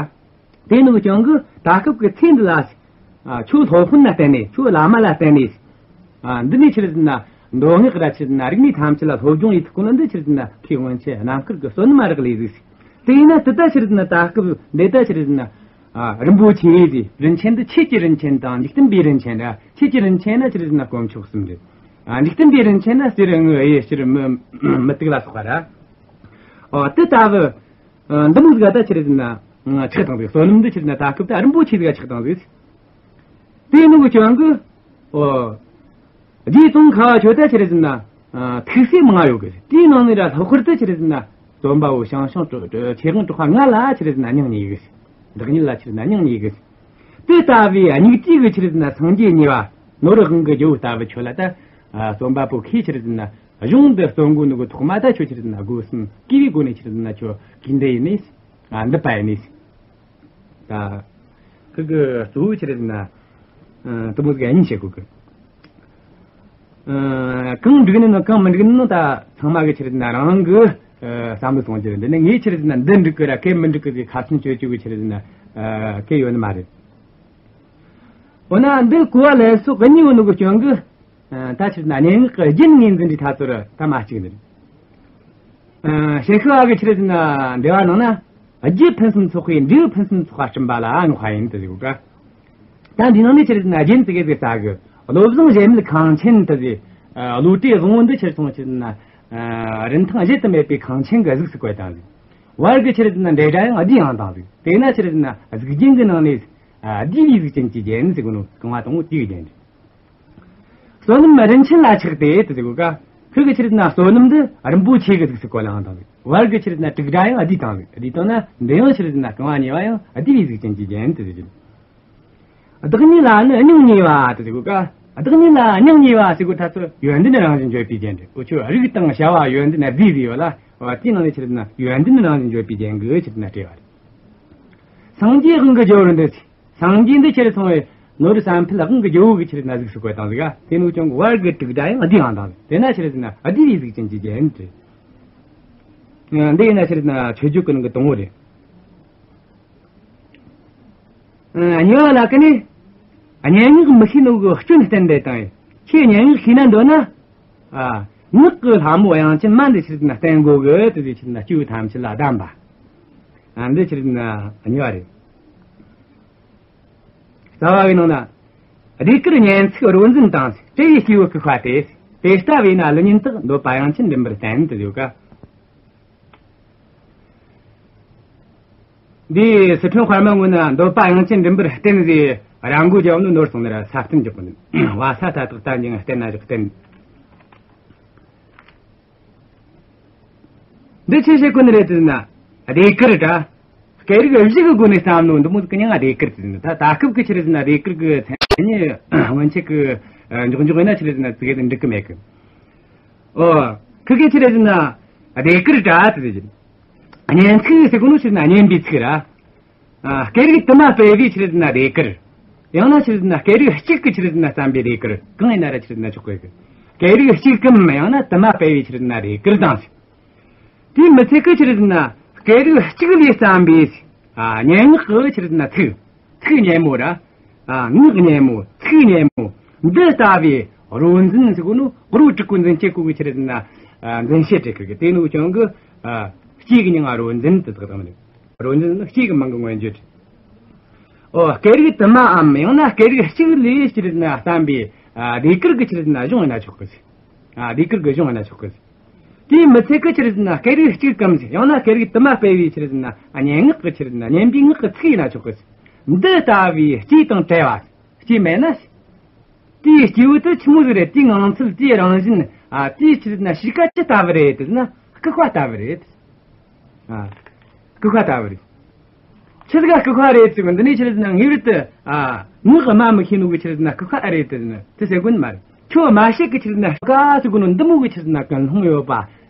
དེ་ནི་ཀྱང་གི་ད་སྐབས་ཀྱི་ཚེ་འདི་ལ། ཨ། ཁྱོད་སློབ་དཔོན་ལ་བརྟེན་ནས། ཁྱོད་བླ་མ་ལ་བརྟེན་ནས། ཨ། འདི་ནས་ཆི་རེད་ཟེར་ན་མདོ་སྔགས་ར་ཆི་རེད་ཟེར་ན་རིག་གནས་ཐམས་ཅད་ལ་སློབ་སྦྱོང་ཡེད་ཐུབ་གོ་ནོ་འདི་ཆི་རེད་ཟེར་ན་ཁོའི་སྔོན་ཆད་རྣམ་དཀར་གི་བསོད་ནམས་རག་ལས་ཟིག། དེ་ཡིན་ན་དེ་ད་ཆི་རེད་ཟེར་ན་ད་སྐབས་འདི་ད་ཆི་རེད་ཟེར་ན། ཨ། རིན་པོ་ཆེ་ཟེར། རིན་ཆེན་འདི་ཆོས་ཀྱི་རིན་ཆེན་དང་འཇིག་རྟེན་པའི་རིན་ཆེན་ར། ཆོས་ཀྱི་རིན་ཆེན་ན་ཆི་རེད་ཟེར་ན་དཀོན་མཆོག་གསུམ་རེད། ཨ། འཇིག་རྟེན་པའི་རིན་ཆེན་ན་གསེར་དངུལ་གཡུ་བྱུ་རུ་མུ་མུ་ཏིག་ལ་སོགས་པ་ར། ཨོ། དེ་ལྟ་བུ། ཨ། འདི་མོ་ཟིག་ག་ད་ཆི་རེད་ཟེར་ན་ཆགས་བཏང་ཟིག། བསོད་ནམས་འདི་ཆི་རེད་ཟེར་ན་ད་སྐབས་ད་རིན་པོ་ཆེ་ཟིག་ག་ཆགས་བཏང་ཟིག། དེ་ནི་ཀྱང་གི། ཨོ། རྗེ་ཙོང་ཁ་བ་ཆོས་ད་ཆི་རེད་ཟེར་ན། ཨ། ཐུགས་སྲས་མང་ཡོད་གི། དེའི་ནང་ནས་ར་ལྷག་པར་དུ་ཆི་རེད་ཟེར་ན་རྩོམ་པ་པོ་ཞང་ཞུང་གྲགས། ཆོས་དབང་གྲགས་པ་ང་ལ་ཆི་རེད་ཟེར་ན་སྙིང་ཉེ་གི། བདག་ཉིད་ལ་ཆི་རེད་ཟེར་ན་སྙིང་ཉེ་གི། དེ་ལྟ་བུའི་སྙིང་རྗེ་གི་ཆི་རེད་ཟེར་ན་སངས་རྒྱས་གཉིས་པ་ནོར་དབང་གི་རྒྱལ་པོ་ལྟ་བུ་ཁྱོད་ལ་ད། ཨ། རྩོམ་པ་པོ་ཁོས་ཆི་རེད་ཟེར་ན་གཞུང་འདི་རྩོམ་གོ་ནོ་གི་ཐོག་མ་ད་ཁྱོད་ཆི་རེད་ཟེར་ན་དགོད་སེམས་བསྐྱེད་པའི་སྒོ་ནས་ཆི་རེད་ཟེར་ན་ཁྱོད་གུས་འདུད་ཡེད་ནས། ཨ། འདུད་པ་ཡེད་ནས། ད་ཁི་གི་གཙོ་བོ་ཆི་རེད་ཟེར་ན། ཨ། དེ་མོ་ཟིག་གཉིས་བཤད་དགོས་གི། ཨ། གང་འགྲིག་ནི་ནོ་གང་མི་འགྲིག་ནི་ནོ་ད་ཚང་མ་གི་ཆི་རེད་ཟེར་ན་རང་རང་གི། ཨ། བསམ་བློ་གཏོང་རྒྱུ་རེད། འདི་ནི་ངས་ཆི་རེད་ཟེར་ན་འདི་འགྲིག་གི་ར་ཁེ་མི་འགྲིག་གི་ཟེར་ཁ་ཚོན་གཅོད་རྒྱུ་གི་ཆི་རེད་ཟེར་ན། ཨ། ཁེ་ཡོད་ནི་མ་རེད། འོ་ན་འདི་གོ་བ་ལེན་སྲོལ་གི་གཉིས་ཡོད་ནོ་གི་རྐྱེན་གི། ཨ། ད་ཆི་རེད་ཟེར་ན་སྙན་ངག་གི་རྒྱན་ངོས་འཛིན་འདི་ཐ་ཚོད་ར་ད་མ་གཅིག་ནི་རེད། ཨ། ཞལ་ཤུལ་བ་གི་ཆི་རེད་ཟེར་ན་འགྲེལ་བ་ནང་ན། རྒྱུ་ཕུན་སུམ་ཚོགས་པའི་འབྲས་བུ་ཕུན་སུམ་ཚོགས་པ་བསྐྲུན་པ་ལ་བསྔགས་པ་ཡིན་དུ་ཟེར་གོ་ཀ། ད་འདི་ནང་ནས་ཆི་རེད་ཟེར་ན་རྒྱན་ཙི་གེ་ཟིག་ལྟ་གི། བློ་བཟང་གཞལ་མེད་ཁང་ཆེན་དུ་ཟེར། ཨ། བློ་གྲོས་བཟང་བོ་འདི་ཆི་རེད་སོང་ཆི་རེད་ཟེར་ན། ཨ། རིན་ཐང་གཞལ་དུ་མེད་པའི་ཁང་ཆེན་གི་གཟུགས་སུ་བཀོད་བཏང་ཟིག། བར་གི་ཆི་རེད་ཟེར་ན་འབྲེལ་སྒྲ་ཡང་བསྡུས་ཡང་བཏང་ཟིག། དེས་ན་ཆི་རེད་ཟེར་ན་གཟུགས་རྒྱན་གི་ནང་ནས། ཨ། བསྡུས་པའི་གཟུགས་ཅན་གྱི་རྒྱན་ཟེར་གོ་ནོ་རྐང་བ་དང་པོ་དེའི་རྒྱན་རེད། བསོད་ནམས་རིན་ཆེན་ལ་ཆགས་ཏེ་དུ་ཟེར་གོ་ཀ། ཁོ་གི་ཆི་རེད་ཟེར་ན་བསོད་ནམས་འདི་རིན་པོ་ཆེ་གི་གཟུགས་སུ་བཀོད་ལེ་བཏང་ཟིག། བར་གི་ཆི་རེད་ཟེར་ན་དྲུག་སྒྲ་ཡང་བསྡུས་བཏང་ཟིག། བསྡུས་བཏང་ན་འདི་ཡང་ཆི་རེད་ཟེར་ན་རྐང་བ་གཉིས་པ་ཡང་བསྡུས་པའི་གཟུགས་ཅན་གྱི་རྒྱན་དུ་ཟེར་གི། བདག་ཉིད་ལ་ནི་སྙིང་ཉེ་བ་དུ་ཟེར་གོ་ཀ། བདག་ཉིད་ལ་སྙིང་ཉེ་བ་ཟེར་གོ་ཐ་ཚོད་ཡོན་ཏན་རང་བཞིན་བརྗོད་པའི་རྒྱན་རེད། འུ་ཆོས་རིགས་དང་བྱ་བ་ཡོན་ཏན་བསྡུས་ཟེར་ཡོད་ལ། དེའི་ནང་ནས་ཆི་རེད་ཟེར་ན་ཡོན་ཏན་རང་བཞིན་བརྗོད་པའི་རྒྱན་གྱི་ཆི་རེད་ཟེར་ན་སྤྲས་པ་རེད། སངས་རྒྱས་དབང་གི་རྒྱལ་པོ་འདི། སངས་རྒྱས་འདི་ཆི་རེད་སོང་བས་ནོར་བུ་བསམ་འཕེལ་དབང་གི་རྒྱལ་པོ་གི་ཆི་རེད་ཟེར་ན་གཟུགས་སུ་བཀོད་བཏང་ཟིག། ཨ། དེ་ནོ་ཀྱང་བར་གི་དྲུག་སྒྲ་ཡང་བསྡུས་ཡང་བཏང་ཟིག། དེ་ན་ཆི་རེད་ཟེར་ན་བསྡུས་པའི་གཟུགས་ཅན་གྱི་རྒྱན་རེད། འདི་ཡིན་ན་ཆི་རེད་ཟེར་ན་མཆོད་བརྗོད་ཀྱི་ནང་གི་དང་པོ་རེད། ཨ། གཉིས་པ་ལ་ཀ་ནི། སྙན་ངག་མི་ཤེས་ནོ་གི་སྐྱོན་བསྟན་དེ་དང་། ཁྱེད་སྙན་ངག་ཤེས་ན་འདོད་ན། ཨ། ངག་གི་ལྷ་མོ་དབྱངས་ཅན་མ་འདི་ཆི་རེད་ཟེར་ན་བསྟེན་དགོས་གི་དུ་ཟེར། ཆི་རེད་ཟེར་ན་སྐྱེས་བུ་ཐམས་ཅད་ལ་གདམས་པ། ཨ། འདི་ཆི་རེད་ཟེར་ན་གཉིས་པ་རེད། རྩ་བ་གི་ནང་ན། ཟློས་གར་སྙན་ཚིག་རོ་འཛིན་དང་། སྤྲེའུའི་སྐྱེས་བུ་ལྐུགས་པ་སྟེ། དེ་ལྟ་བས་ན་ཀླུ་གཉན་དག། འདོད་པ་དབྱངས་ཅན་མགྲིན་པར་བསྟེན་དུ་ཡོད་ཀ། འདིའི་སི་ཁྲོན་དཔར་མ་ངོས་ན་འདོད་པ་དབྱངས་ཅན་མགྲིན་པར་བསྟེན་ཟེར་ར་མགོ་བརྒྱབ་ནོ་ནོར་སོང་ནི་ར་ས་བསྟན་འཇོག་གི་ནི། བ་ས་ད་དག་ད་འཇིང་བསྟེན་ན་རིག་བསྟེན། འདི་ཆི་བྱེད་དགོས་ནི་རེད་ཟེར་ན། ཟློས་གར་ད། སྐད་རིགས་བཞི་གི་སྒོ་ནས་བརྩམས་ནོ་འདི་མོ་ཟིག་གི་མྱིང་ང་ཟློས་གར་ཟེར་ནི། ད་ད་སྐབས་ཀྱི་ཆི་རེད་ཟེར་ན་ཟློས་གར་གི་མཚན་ཉིད་སྔོན་ཆད་ཀྱི་འཇོག་འཇོག་ཡིན་ན་ཆི་རེད་ཟེར་ན་ཙི་གེ་དེ་འགྲིག་གི་མེད་གི། ཨོ། ཁི་གེ་ཆི་རེད་ཟེར་ན་ཟློས་གར་ད་ཟེར་གི། སྙན་ཚིག་ཟེར་གོ་ནོ་ཆི་རེད་ཟེར་ན་སྙན་པའི་ཚིག་ར། ཨ། སྐད་རིགས་དུ་མ་སྤེལ་བའི་ཆི་རེད་ཟེར་ན་ཟློས་གར། ཡང་ན་ཆི་རེད་ཟེར་ན་སྐད་རིགས་གཅིག་གི་ཆི་རེད་ཟེར་ན་བརྩམས་པའི་ཟློས་གར་གང་ཡིན་ན་ར་ཆི་རེད་ཟེར་ན་ཆོག་གི། སྐད་རིགས་གཅིག་གམ་ཡང་ན་དུ་མ་སྤེལ་བའི་ཆི་རེད་ཟེར་ན་ཟློས་གར་དང་ཟེར། དེའི་མི་ཚད་ཀྱི་ཆི་རེད་ཟེར་ན་སྐད་རིགས་གཅིག་ལས་བརྩམས་པའི། ཨ། སྙན་ངག་གི་ཆི་རེད་ཟེར་ན་ཚིག། ཚིག་སྙན་མོ་ར། ཨ། ངག་སྙན་མོ། ཚིག་སྙན་མོ། འདི་ལྟ་བུའི་རོ་འཛིན་ཟེར་གོ་ནོ་རོ་དྲུག་གི་འཛིན་སྤྱོད་གོ་གི་ཆི་རེད་ཟེར་ན། ཨ། འཛིན་བྱེད་རེད་གི། དེ་ནོ་ཀྱང་གི། ཨ། སྐྱེས་ཀྱི་མྱིང་ང་རོ་འཛིན་དུ་བཏགས་བཏང་ནི། རོ་འཛིན་ནི་སྐྱེས་ཀྱི་མིང་གི་མངོན་བརྗོད། ཨོ། སྐད་རིགས་དུ་མའམ་ཡང་ན་སྐད་རིགས་གཅིག་ལས་ཆི་རེད་ཟེར་ན་བརྟེན་པའི་ཨ་ཟློས་གར་གྱི་ཆི་རེད་ཟེར་ན་གཞུང་ཡིན་ན་ཆོག་གི། ཨ་ཟློས་གར་གྱི་གཞུང་ཡིན་ན་ཆོག་གི། དེའི་མི་ཚད་ཀྱི་ཆི་རེད་ཟེར་ན་སྐད་རིགས་གཅིག་གམ་ཡང་ན་སྐད་རིགས་དུ་མ་སྤེལ་བའི་ཆི་རེད་ཟེར་ན་སྙན་ངག་གི་ཆི་རེད་ཟེར་ན་སྙན་པའི་ངག་གི་ཚིག་ཡིན་ན་ཆོག་གི། འདི་ལྟ་བུའི་སྐྱེས་དང་བྲལ་བ། སྐྱེས་མེད་ན། དེའི་སྐྱེས་བུ་དེ་ཆི་མོ་ཟིག་རེད། དེའི་ངང་ཚུལ། དེའི་རང་བཞིན། ཨ་དེའི་ཆི་རེད་ཟེར་ན་གཤིས་ཀ་ཅི་ལྟ་བུ་རེད་ཟེར་ན་ལྐུགས་པ་ལྟ་བུ་རེད། ཨ་ལྐུགས་པ་ལྟ་བུ་རེད། ཆི་ཟིག་ག་ལྐུགས་པ་རེད་ཟེར་གི། འདི་ནས་ཆི་རེད་ཟེར་ན་ངེས་པར་དུ་ཨ་ངག་སྨྲ་མི་ཤེས་ནོ་གི་ཆི་རེད་ཟེར་ན་ལྐུགས་པ་རེད་དེ་ཟེར་ན་དེ་ཟེར་དགོས་ནི་མ་རེད། ཁྱོད་སྨྲ་ཤེས་གི་ཆི་རེད་ཟེར་ན་ལྐུགས་པ་ཟེར་གོ་ནོ་འདི་མོ་གི་ཆི་རེད་ཟེར་ན་ཀུན་སློང་ཡོད་པ།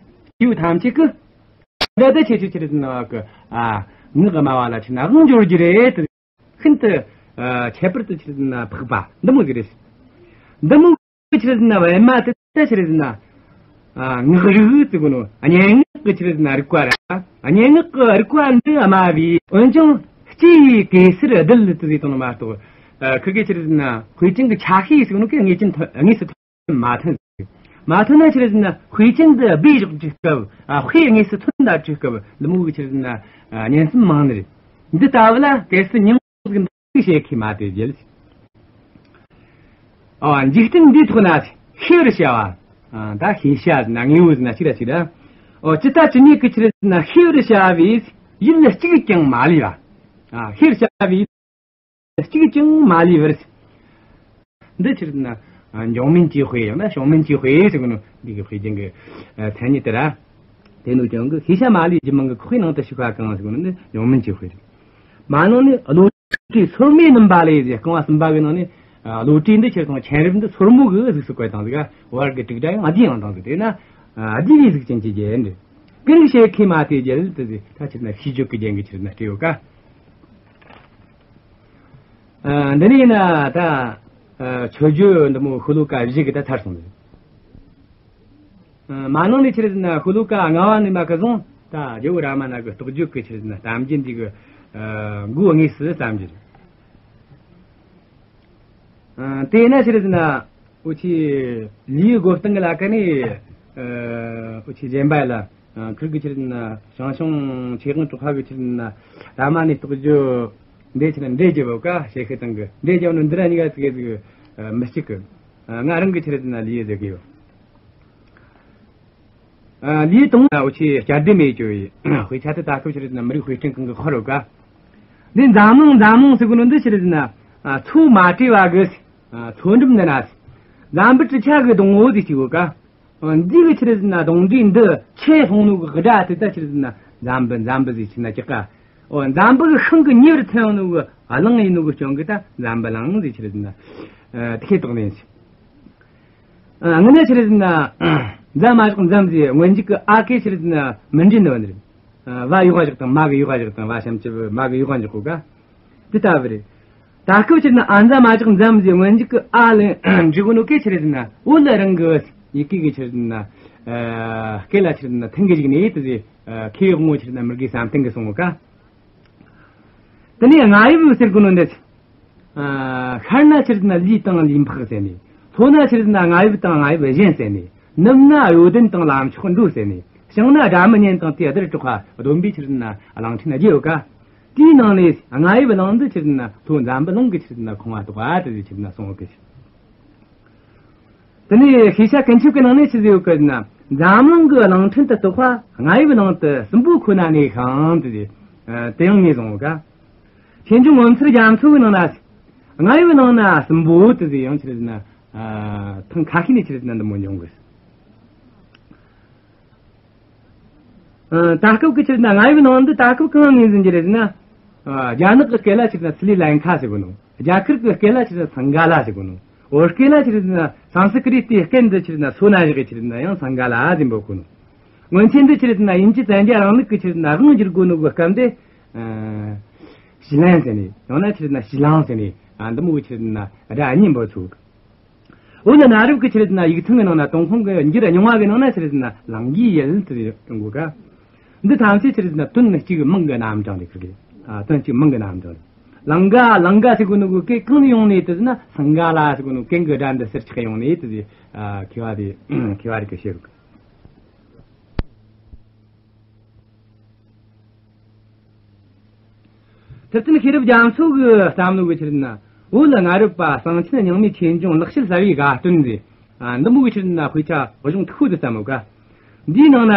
སྐྱེས་བུ་ཐམས་ཅད་ཀྱི་འདི་ལྟ་ཆེ་ཆེ་ཆི་རེད་ཟེར་ན་གི་ཨ་ངག་སྨྲ་བ་ལ་ཆི་རེད་ཟེར་ན་དབང་འབྱོར་རྒྱུ་རེད། ཤིན་ཏུ་ཨ་ཁྱད་པར་དུ་ཆི་རེད་ཟེར་ན་འཕགས་པ་འདི་མོ་ཟིག་རེད། འདི་མོ་གི་ཆི་རེད་ཟེར་ན་པད་མ་དེ་ལྟ་ཆི་རེད་ཟེར་ན། ཨ་ངག་རིག་ཟེར་གོ་ནོ་སྙན་ངག་གི་ཆི་རེད་ཟེར་ན་རིག་པ་ར། སྙན་ངག་གི་རིག་པ་འདི་སྨྲ་བའི་འོན་ཀྱང་སྐྱེས་ཡི་གེ་སར་རྡུལ་དུ་ཟེར་བཏང་ནོ་མ་གཏོགས། ཨ་ཁི་གེ་ཆི་རེད་ཟེར་ན་དཔེ་ཅན་གྱི་ཆ་ཤས་ཟེར་གོ་ནོ་གི་དངོས་ཅན་ཐོན་དངོས་སུ་ཐོན་མ་ཐོན་ཟེར། མ་ཐོན་ན་ཆི་རེད་ཟེར་ན་དཔེ་ཅན་འདི་སྦས་བཞག་རྒྱུའི་སྐབས། ཨ་དཔེ་དངོས་སུ་ཐོན་ད་རྒྱུའི་སྐབས་འདི་མོ་གི་ཆི་རེད་ཟེར་ན་ཨ་སྙན་གསན་མང་ནི་རེད། འདི་ལྟ་བུ་ལ་གལ་སྲིད་མྱང་ཟིག་འདི་ཞེས་ཁས་མ་དེ་བརྒྱལ། ཨ་འཇིག་རྟེན་འདིའི་ཐོག་ན་ཤེས་པར་བྱ་བ། ཨ་ད་ཤེས་བྱ་ཟེར་ན་དངོས་པོ་ཟེར་ན་གཅིག་ར་གཅིག་ར། ཨོ་ཇི་ལྟ་ཇི་སྙེད་ཀྱི་ཆི་རེད་ཟེར་ན་ཤེས་པར་བྱ་བའི་ཡུལ་གཅིག་ཀྱང་མ་ལུས་པ། ཨ་ཤེས་པར་བྱ་བའི་ཡུལ་གཅིག་ཀྱང་མ་ལུས་པར། འདི་ཆི་རེད་ཟེར་ན་ཨ་འབྱུང་མིན་གྱི་དཔེ་ཡང་ན་བྱུང་མིན་གྱི་དཔེ་ཟེར་གི་ནོ། འདི་གི་དཔེ་རྒྱན་གྱི་ཨ་མཚན་ཉིད་དེ་ར། དེ་ནོ་ཀྱང་གི་ཤེས་བྱ་མ་ལུས་རྒྱུད་མང་གི་ཁོག་པའི་ནང་དུ་ཞུགས་པ་གང་ཟེར་གི་ནོ་འདི་འབྱུང་མིན་གྱི་དཔེ་རེད། མ་ནང་ནི་བློ་གྲོས་སོར་མོའི་རྣམ་པ་ལས་ཟེར། རྐང་བ་གསུམ་པ་གི་ནང་ནས་ཨ་བློ་གྲོས་འདི་ཆི་རེད་ཟེར་ན་མཁྱེན་རབ་འདི་སོར་མོ་གི་གཟུགས་སུ་བཀོད་བཏང་ཟིག། བར་གྱི་དྲུག་སྒྲ་ཡང་བསྡུས་ཡང་བཏང་ཟིག། དེས་ན་ཨ་བསྡུས་པའི་གཟུགས་ཅན་གྱི་རྒྱན་རེད། ཀུན་རིག་ཞེས་ཁས་མ་དེ་རྒྱལ་དུ་ཟེར། ད་ཆི་རེད་ན་ཤིས་བརྗོད་ཀྱི་རྒྱན་གྱི་ཆི་རེད་ན་སྤྲས་ཡོད་ཀ། ཨ་འདི་ནས་ཡིན་ན་ད་ཨ་མཆོད་བརྗོད་འདི་མོ་ཤོ་ལོ་ཀ་བཞི་གི་ད་ཚར་སོང་ཟིག། ཨ་མ་ནང་ནས་ཆི་རེད་ཟེར་ན་ཤོ་ལོ་ཀ་ལྔ་བ་ནས་མ་གི་བཟུང་ད་རྒྱལ་བོ་རཱ་མ་ན་གི་རྟོགས་བརྗོད་ཀྱི་ཆི་རེད་ཟེར་ན་གཏམ་རྒྱུད་འདི་གི་ཨ་མགོ་དངོས་སུ་བརྩམས་རྒྱུ་རེད། ཨ་དེས་ན་ཆི་རེད་ཟེར་ན་འུ་ཆི་ལུས་སྒོ་སྟེང་གི་ལ་ཀ་ནས་ཨ་འུ་ཆི་གཞན་པ་ལ་ཨ་ཁིར་གི་ཆི་རེད་ཟེར་ན་ཞང་ཞུང་ཆོས་དབང་གྲགས་པ་གི་ཆི་རེད་ཟེར་ན་རཱ་མ་ནའི་རྟོགས་བརྗོད་འདི་ཆི་རེད་འགྲེལ་བརྒྱབ་ཡོད་ཀ། ཞལ་ཤུལ་སྟེང་གི་འགྲེལ་བརྒྱབ་ནོ་འདི་ར་གཉིས་ཀ་ཙི་གེ་ཟིག་ཨ་མི་གཅིག་གི། ཨ་ང་རང་གི་ཆི་རེད་ཟེར་ན་ལུས་ཟེར་གི་ཡོད། ཨ་ལུས་དང་འུ་ཆི་བསྐྱར་ཟློས་མེད་ཅོ་ཡི། དཔེ་ཆ་དེ་ད་སྐབས་ཆི་རེད་ཟེར་ན་མི་རིགས་དཔེ་སྐྲུན་ཁང་གི་ཁོ་རོ་ཀ། འདི་འཛམ་གླིང་འཛམ་གླིང་ཟེར་གི་ནོ་འདི་ཆི་རེད་ཟེར་ན་ཨ་མཚོ་མ་བྲོས་པ་གི་ཨ་མཚོ་འགྲམ་ནི་ན། འཛམ་བུ་གྲུ་ཆ་གི་སྡོང་བོ་ཟིག་ཅིག་ཡོད་ཀ། ཨ་འདི་གི་ཆི་རེད་ཟེར་ན་སྡོང་འདི་འདི་ཆེ་ལྷུང་ནོ་གི་སྒྲ་དེ་ད་ཆི་རེད་ཟེར་ན་འཛམ་བུ་འཛམ་བུ་ཟིག་ཆི་ན་ཅི་ཀ། ཨོ་འཛམ་བུ་གི་ཤིང་གི་ཉེ་བར་ཐོན་ནོ་གི་གླིང་ཡིན་ནོ་གི་རྐྱེན་གི་ད་འཛམ་བུ་གླིང་ཟིག་ཆི་རེད་ཟེར་ན་ཨ་དེ་ཁེ་དོག་ནས་ཟིག། ཨ་ངི་ནི་ཆི་རེད་ཟེར་ན། མཛའ་མ་བཞག་མཛའམ་ཟེར་སྔོན་འཇུག་གི་ཨ་ཀེ་ཆི་རེད་ཟེར་ན་མི་འབྲི་ནི་བ་ནི་རེད། ཨ་བ་ཡོག་བ་བཞག་དང་མ་གི་ཡོག་བ་བཞག་དང་བ་ཤམ་གྱི་བུ་མ་གི་ཡོག་བ་འཇོག་གོ་ཀ། འདི་ལྟ་བུ་རེད། ད་སྐབས་ཆི་རེད་ན་ཨ་མཛའ་མ་བཞག་མཛའམ་ཟེར་སྔོན་འཇུག་གི་ཨ་ལ་འབྲི་གོ་ནོ་ཀེ་ཆི་རེད་ཟེར་ན་འོ་ལ་རང་གི་ཡི་གེ་གི་ཆི་རེད་ཟེར་ན། ཨ་སྐད་ལ་ཆི་རེད་ཟེར་ན་མཐུན་གི་བཞག་ནས་དེ་ཟེར། ཨ་ཁེ་ཡོག་ངོ་ཆི་རེད་ཟེར་ན་མི་དགེ་བསམ་གཏན་གི་སོང་གོ་ཀ། དེ་ནས་རྔ་ཡབ་ཟེར་གོ་ནོ་འདི། ཨ་ཤར་ན་ཆི་རེད་ཟེར་ན་ལུས་དང་ལུས་འཕགས་ཟེར་ནས། ལྷོ་ན་ཆི་རེད་ཟེར་ན་རྔ་ཡབ་དང་རྔ་ཡབ་གཞན་ཟེར་ནས། ནུབ་ན་གཡོ་ལྡན་དང་ལམ་མཆོག་འགྲོ་ཟེར་ནས། བྱང་ན་སྒྲ་མི་སྙན་དང་དེ་གདུལ་དྲག་པ་བསྡོམས་པའི་ཆི་རེད་ཟེར་ན་གླིང་ཕྲན་བརྒྱད་ཡོད་ཀ། དེའི་ནང་ནས་རྔ་ཡབ་གླིང་འདི་ཆི་རེད་ཟེར་ན་ལྷོ་འཛམ་བུ་གླིང་གི་ཆི་རེད་ཟེར་ན་ཁོངས་ལ་གཏོགས་པ་དེ་ཆི་རེད་ཟེར་ན་གསུངས་ཡོད་ཀི། དེ་ནས་ཤེས་བྱ་ཀུན་ཁྱབ་ཀྱི་ནང་ནས་ཆི་ཟིག་ཡོད་གི་ཟེར་ན། འཛམ་གླིང་གི་གླིང་ཕྲན་དུ་གཏོགས་པ་རྔ་ཡབ་གླིང་དུ་སྲིན་པོ་ཁོ་ན་གནས་ཤིང་དེ་ཟེར། ཨ་དེ་ཡང་ངོས་བཟུང་ཡོད་ཀ། ཆོས་འབྱུང་ངོ་མཚར་རྒྱ་མཚོ་གི་ནང་ན། རྔ་ཡབ་གླིང་ན་སྲིན་པོ་དེ་ཟེར་ཡང་ཆི་རེད་ཟེར་ན། ཨ་ཐེངས་ཁ་ཤས་ནས་ཆི་རེད་ཟེར་ན་འདི་མོ་འབྱུང་གི། ཨ་ད་སྐབས་ཀྱི་ཆི་རེད་ཟེར་ན་རྔ་ཡབ་གླིང་འདི་ད་སྐབས་གང་ངོས་འཛིན་གྱི་རེད་ཟེར་ན། ཨ་རྒྱ་ནག་གི་སྐད་ལ་ཆི་རེད་ཟེར་ན་སི་ལི་ལན་ཁ་ཟེར་གོ་ནོ། རྒྱ་གར་གྱི་སྐད་ལ་ཆི་རེད་ཟེར་ན་སིང་ག་ལ་ཟེར་གོ་ནོ། བོད་སྐད་ལ་ཆི་རེད་ཟེར་ན་སཾ་སི་ཀྲི་ཏའི་སྐད་འདི་ཆི་རེད་ཟེར་ན་སོ་ན་བཞག་གི་ཆི་རེད་ཟེར་ན་ཡང་སིང་ག་ལ་ཟེར་འབོད་གོ་ནོ། སྔོན་ཆད་འདི་ཆི་རེད་ཟེར་ན་དབྱིན་ཇི་བཙན་རྒྱལ་རིང་ལུགས་ཀྱི་ཆི་རེད་ཟེར་ན་དབང་བསྒྱུར་གོ་ནོ་གི་སྐབས་འདི། ཨ་ཞི་ལན་ཟེར་ནས་ཡང་ན་ཆི་རེད་ཟེར་ན་ཞི་ལང་ཟེར་ནས། ཨ་འདི་མོ་གི་ཆི་རེད་ཟེར་ན་སྒྲ་གཉིས་འབོད་ཚུལ། འོ་ན་གནའ་རབས་ཀྱི་ཆི་རེད་ཟེར་ན་ཡིག་ཚང་གི་ནང་ན། ཏུན་ཧོང་གི་འགྱུར་རྙིང་བ་གི་ནང་ན་ཆི་རེད་ཟེར་ན་ལང་གའི་ཡུལ་དེ་ཡོང་གོ་ཀ། འདི་ཐམས་ཅད་ཆི་རེད་ཟེར་ན་དོན་གཅིག་མིང་གི་རྣམ་གྲངས་རེད་ཀི། ཨ་དོན་གཅིག་མིང་གི་རྣམ་གྲངས་རེད། ལང་ག་ལང་ག་ཟེར་གོ་ནོ་གི་སྐད་གང་ནས་ཡོང་ནས་དེ་ཟེར་ན་སིང་ག་ལ་ཟེར་གོ་ནོ་གན་གི་སྒྲ་འདི་སེར་ཆགས་ཡོང་ནས་དེ་ཟེར། ཨ་མཁས་པ་རེ་མཁས་པ་རེ་གིས་བཤད་རུ། ཐུབ་བསྟན་ཤེས་རབ་རྒྱ་མཚོ་གི་བསམ་བློ་གི་ཆི་རེད་ཟེར་ན། བོད་ལ་སྔ་རབས་པ་གསང་ཆེན་རྙིང་མའི་ཆོས་འབྱུང་ལེགས་བཤད་གསལ་བའི་དགའ་སྟོན་ཟེར། ཨ། འདི་མོ་གི་ཆི་རེད་ཟེར་ན་དཔེ་ཆ་གཞུང་མཐུག་པོ་དེ་བརྩམས་ཡོད་ཀ། འདིའི་ནང་ན།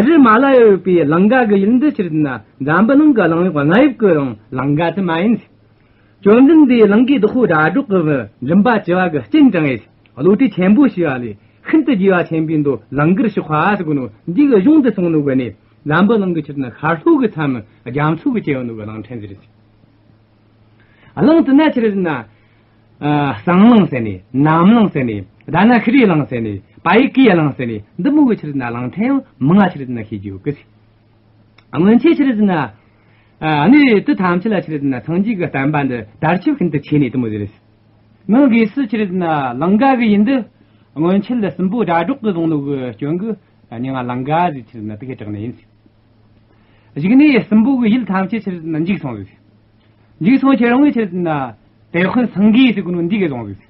རི་མ་ལ་ཡ་ཡོད་པའི་ལང་ཀ་གི་ཡུལ་འདི་ཆི་རེད་ཟེར་ན། འཛམ་བུ་གླིང་གི་གླིང་དབྱིབས་ཀྱི་ཡང་ལང་ཀ་དེ་མ་ཡིན། བཅོམ་ལྡན་འདས་ལང་ཀའི་བདག་པོ་སྒྲ་སྒྲོགས་ཀྱི་མགྲིན་པ་བཅུ་བ་གི་སྤྱན་དྲངས་ཡས། བློ་གྲོས་ཆེན་པོ་ཞེས་པ་ལས་ཤིན་ཏུ་རྒྱས་པ་ཆེན་པོའི་མདོ་ལང་ཀར་གཤེགས་པ་ཟེར་གོ་ནོ་འདི་གི་གཞུང་དུ་སོང་ནོ་གི་ནི། འཛམ་བུ་གླིང་གི་ཆི་རེད་ཟེར་ན་ཤར་ལྷོ་གི་མཚམས་རྒྱ་མཚོ་གི་བཅད་ཡོད་ནོ་གི་གླིང་ཕྲན་ཟིག་རེད། གླིང་དེ་ན་ཆི་རེད་ཟེར་ན། ཨ། གསང་གླིང་ཟེར་ནས། གནམ་གླིང་ཟེར་ནས། ད་ན་ཤི་རི་གླིང་ཟེར་ནས། པ་ཡི་ཀི་ཡ་གླིང་ཟེར་ནས། འདི་མོ་གི་ཆི་རེད་ཟེར་ན་གླིང་ཕྲན་ཡང་མང་ང་ཆི་རེད་ཟེར་ན་ཤེས་ཀྱི་ཡོད་གི། སྔོན་ཆད་ཆི་རེད་ཟེར་ན། ཨ། གནས་དེ་ཐམས་ཅད་ལ་ཆི་རེད་ཟེར་ན་སངས་རྒྱས་ཀྱི་བསྟན་པ་འདི་དར་ཁྱབ་ཤིན་ཏུ་ཆེ་ནས་དེ་མོ་ཟིག་རེད། མི་སྒོས་སུ་ཆི་རེད་ཟེར་ན་ལང་ཀ་གི་ཡུལ་འདི་སྔོན་ཆད་ལ་སྲིན་པོ་སྒྲ་སྒྲོགས་ཀྱིས་བཟུང་ནོ་གི་སྐྱོན་གྱིས་མྱིང་ང་ལང་ཀ་ཟེར་ཆི་རེད་ཟེར་ན་དེ་གི་གྲགས་ནི་ཡིན། གཞུག་ནས་སྲིན་པོ་གི་ཡུལ་ཐམས་ཅད་ཆི་རེད་ཟེར་ན་འཇིག་སོང་ཟིག། འཇིག་སོང་ཁྱེར་འོང་ངེ་ཆི་རེད་ཟེར་ན་དེད་དཔོན་སེང་གེ་ཟེར་གོ་ནོ་འདི་གིས་བཟུང་ཟིག།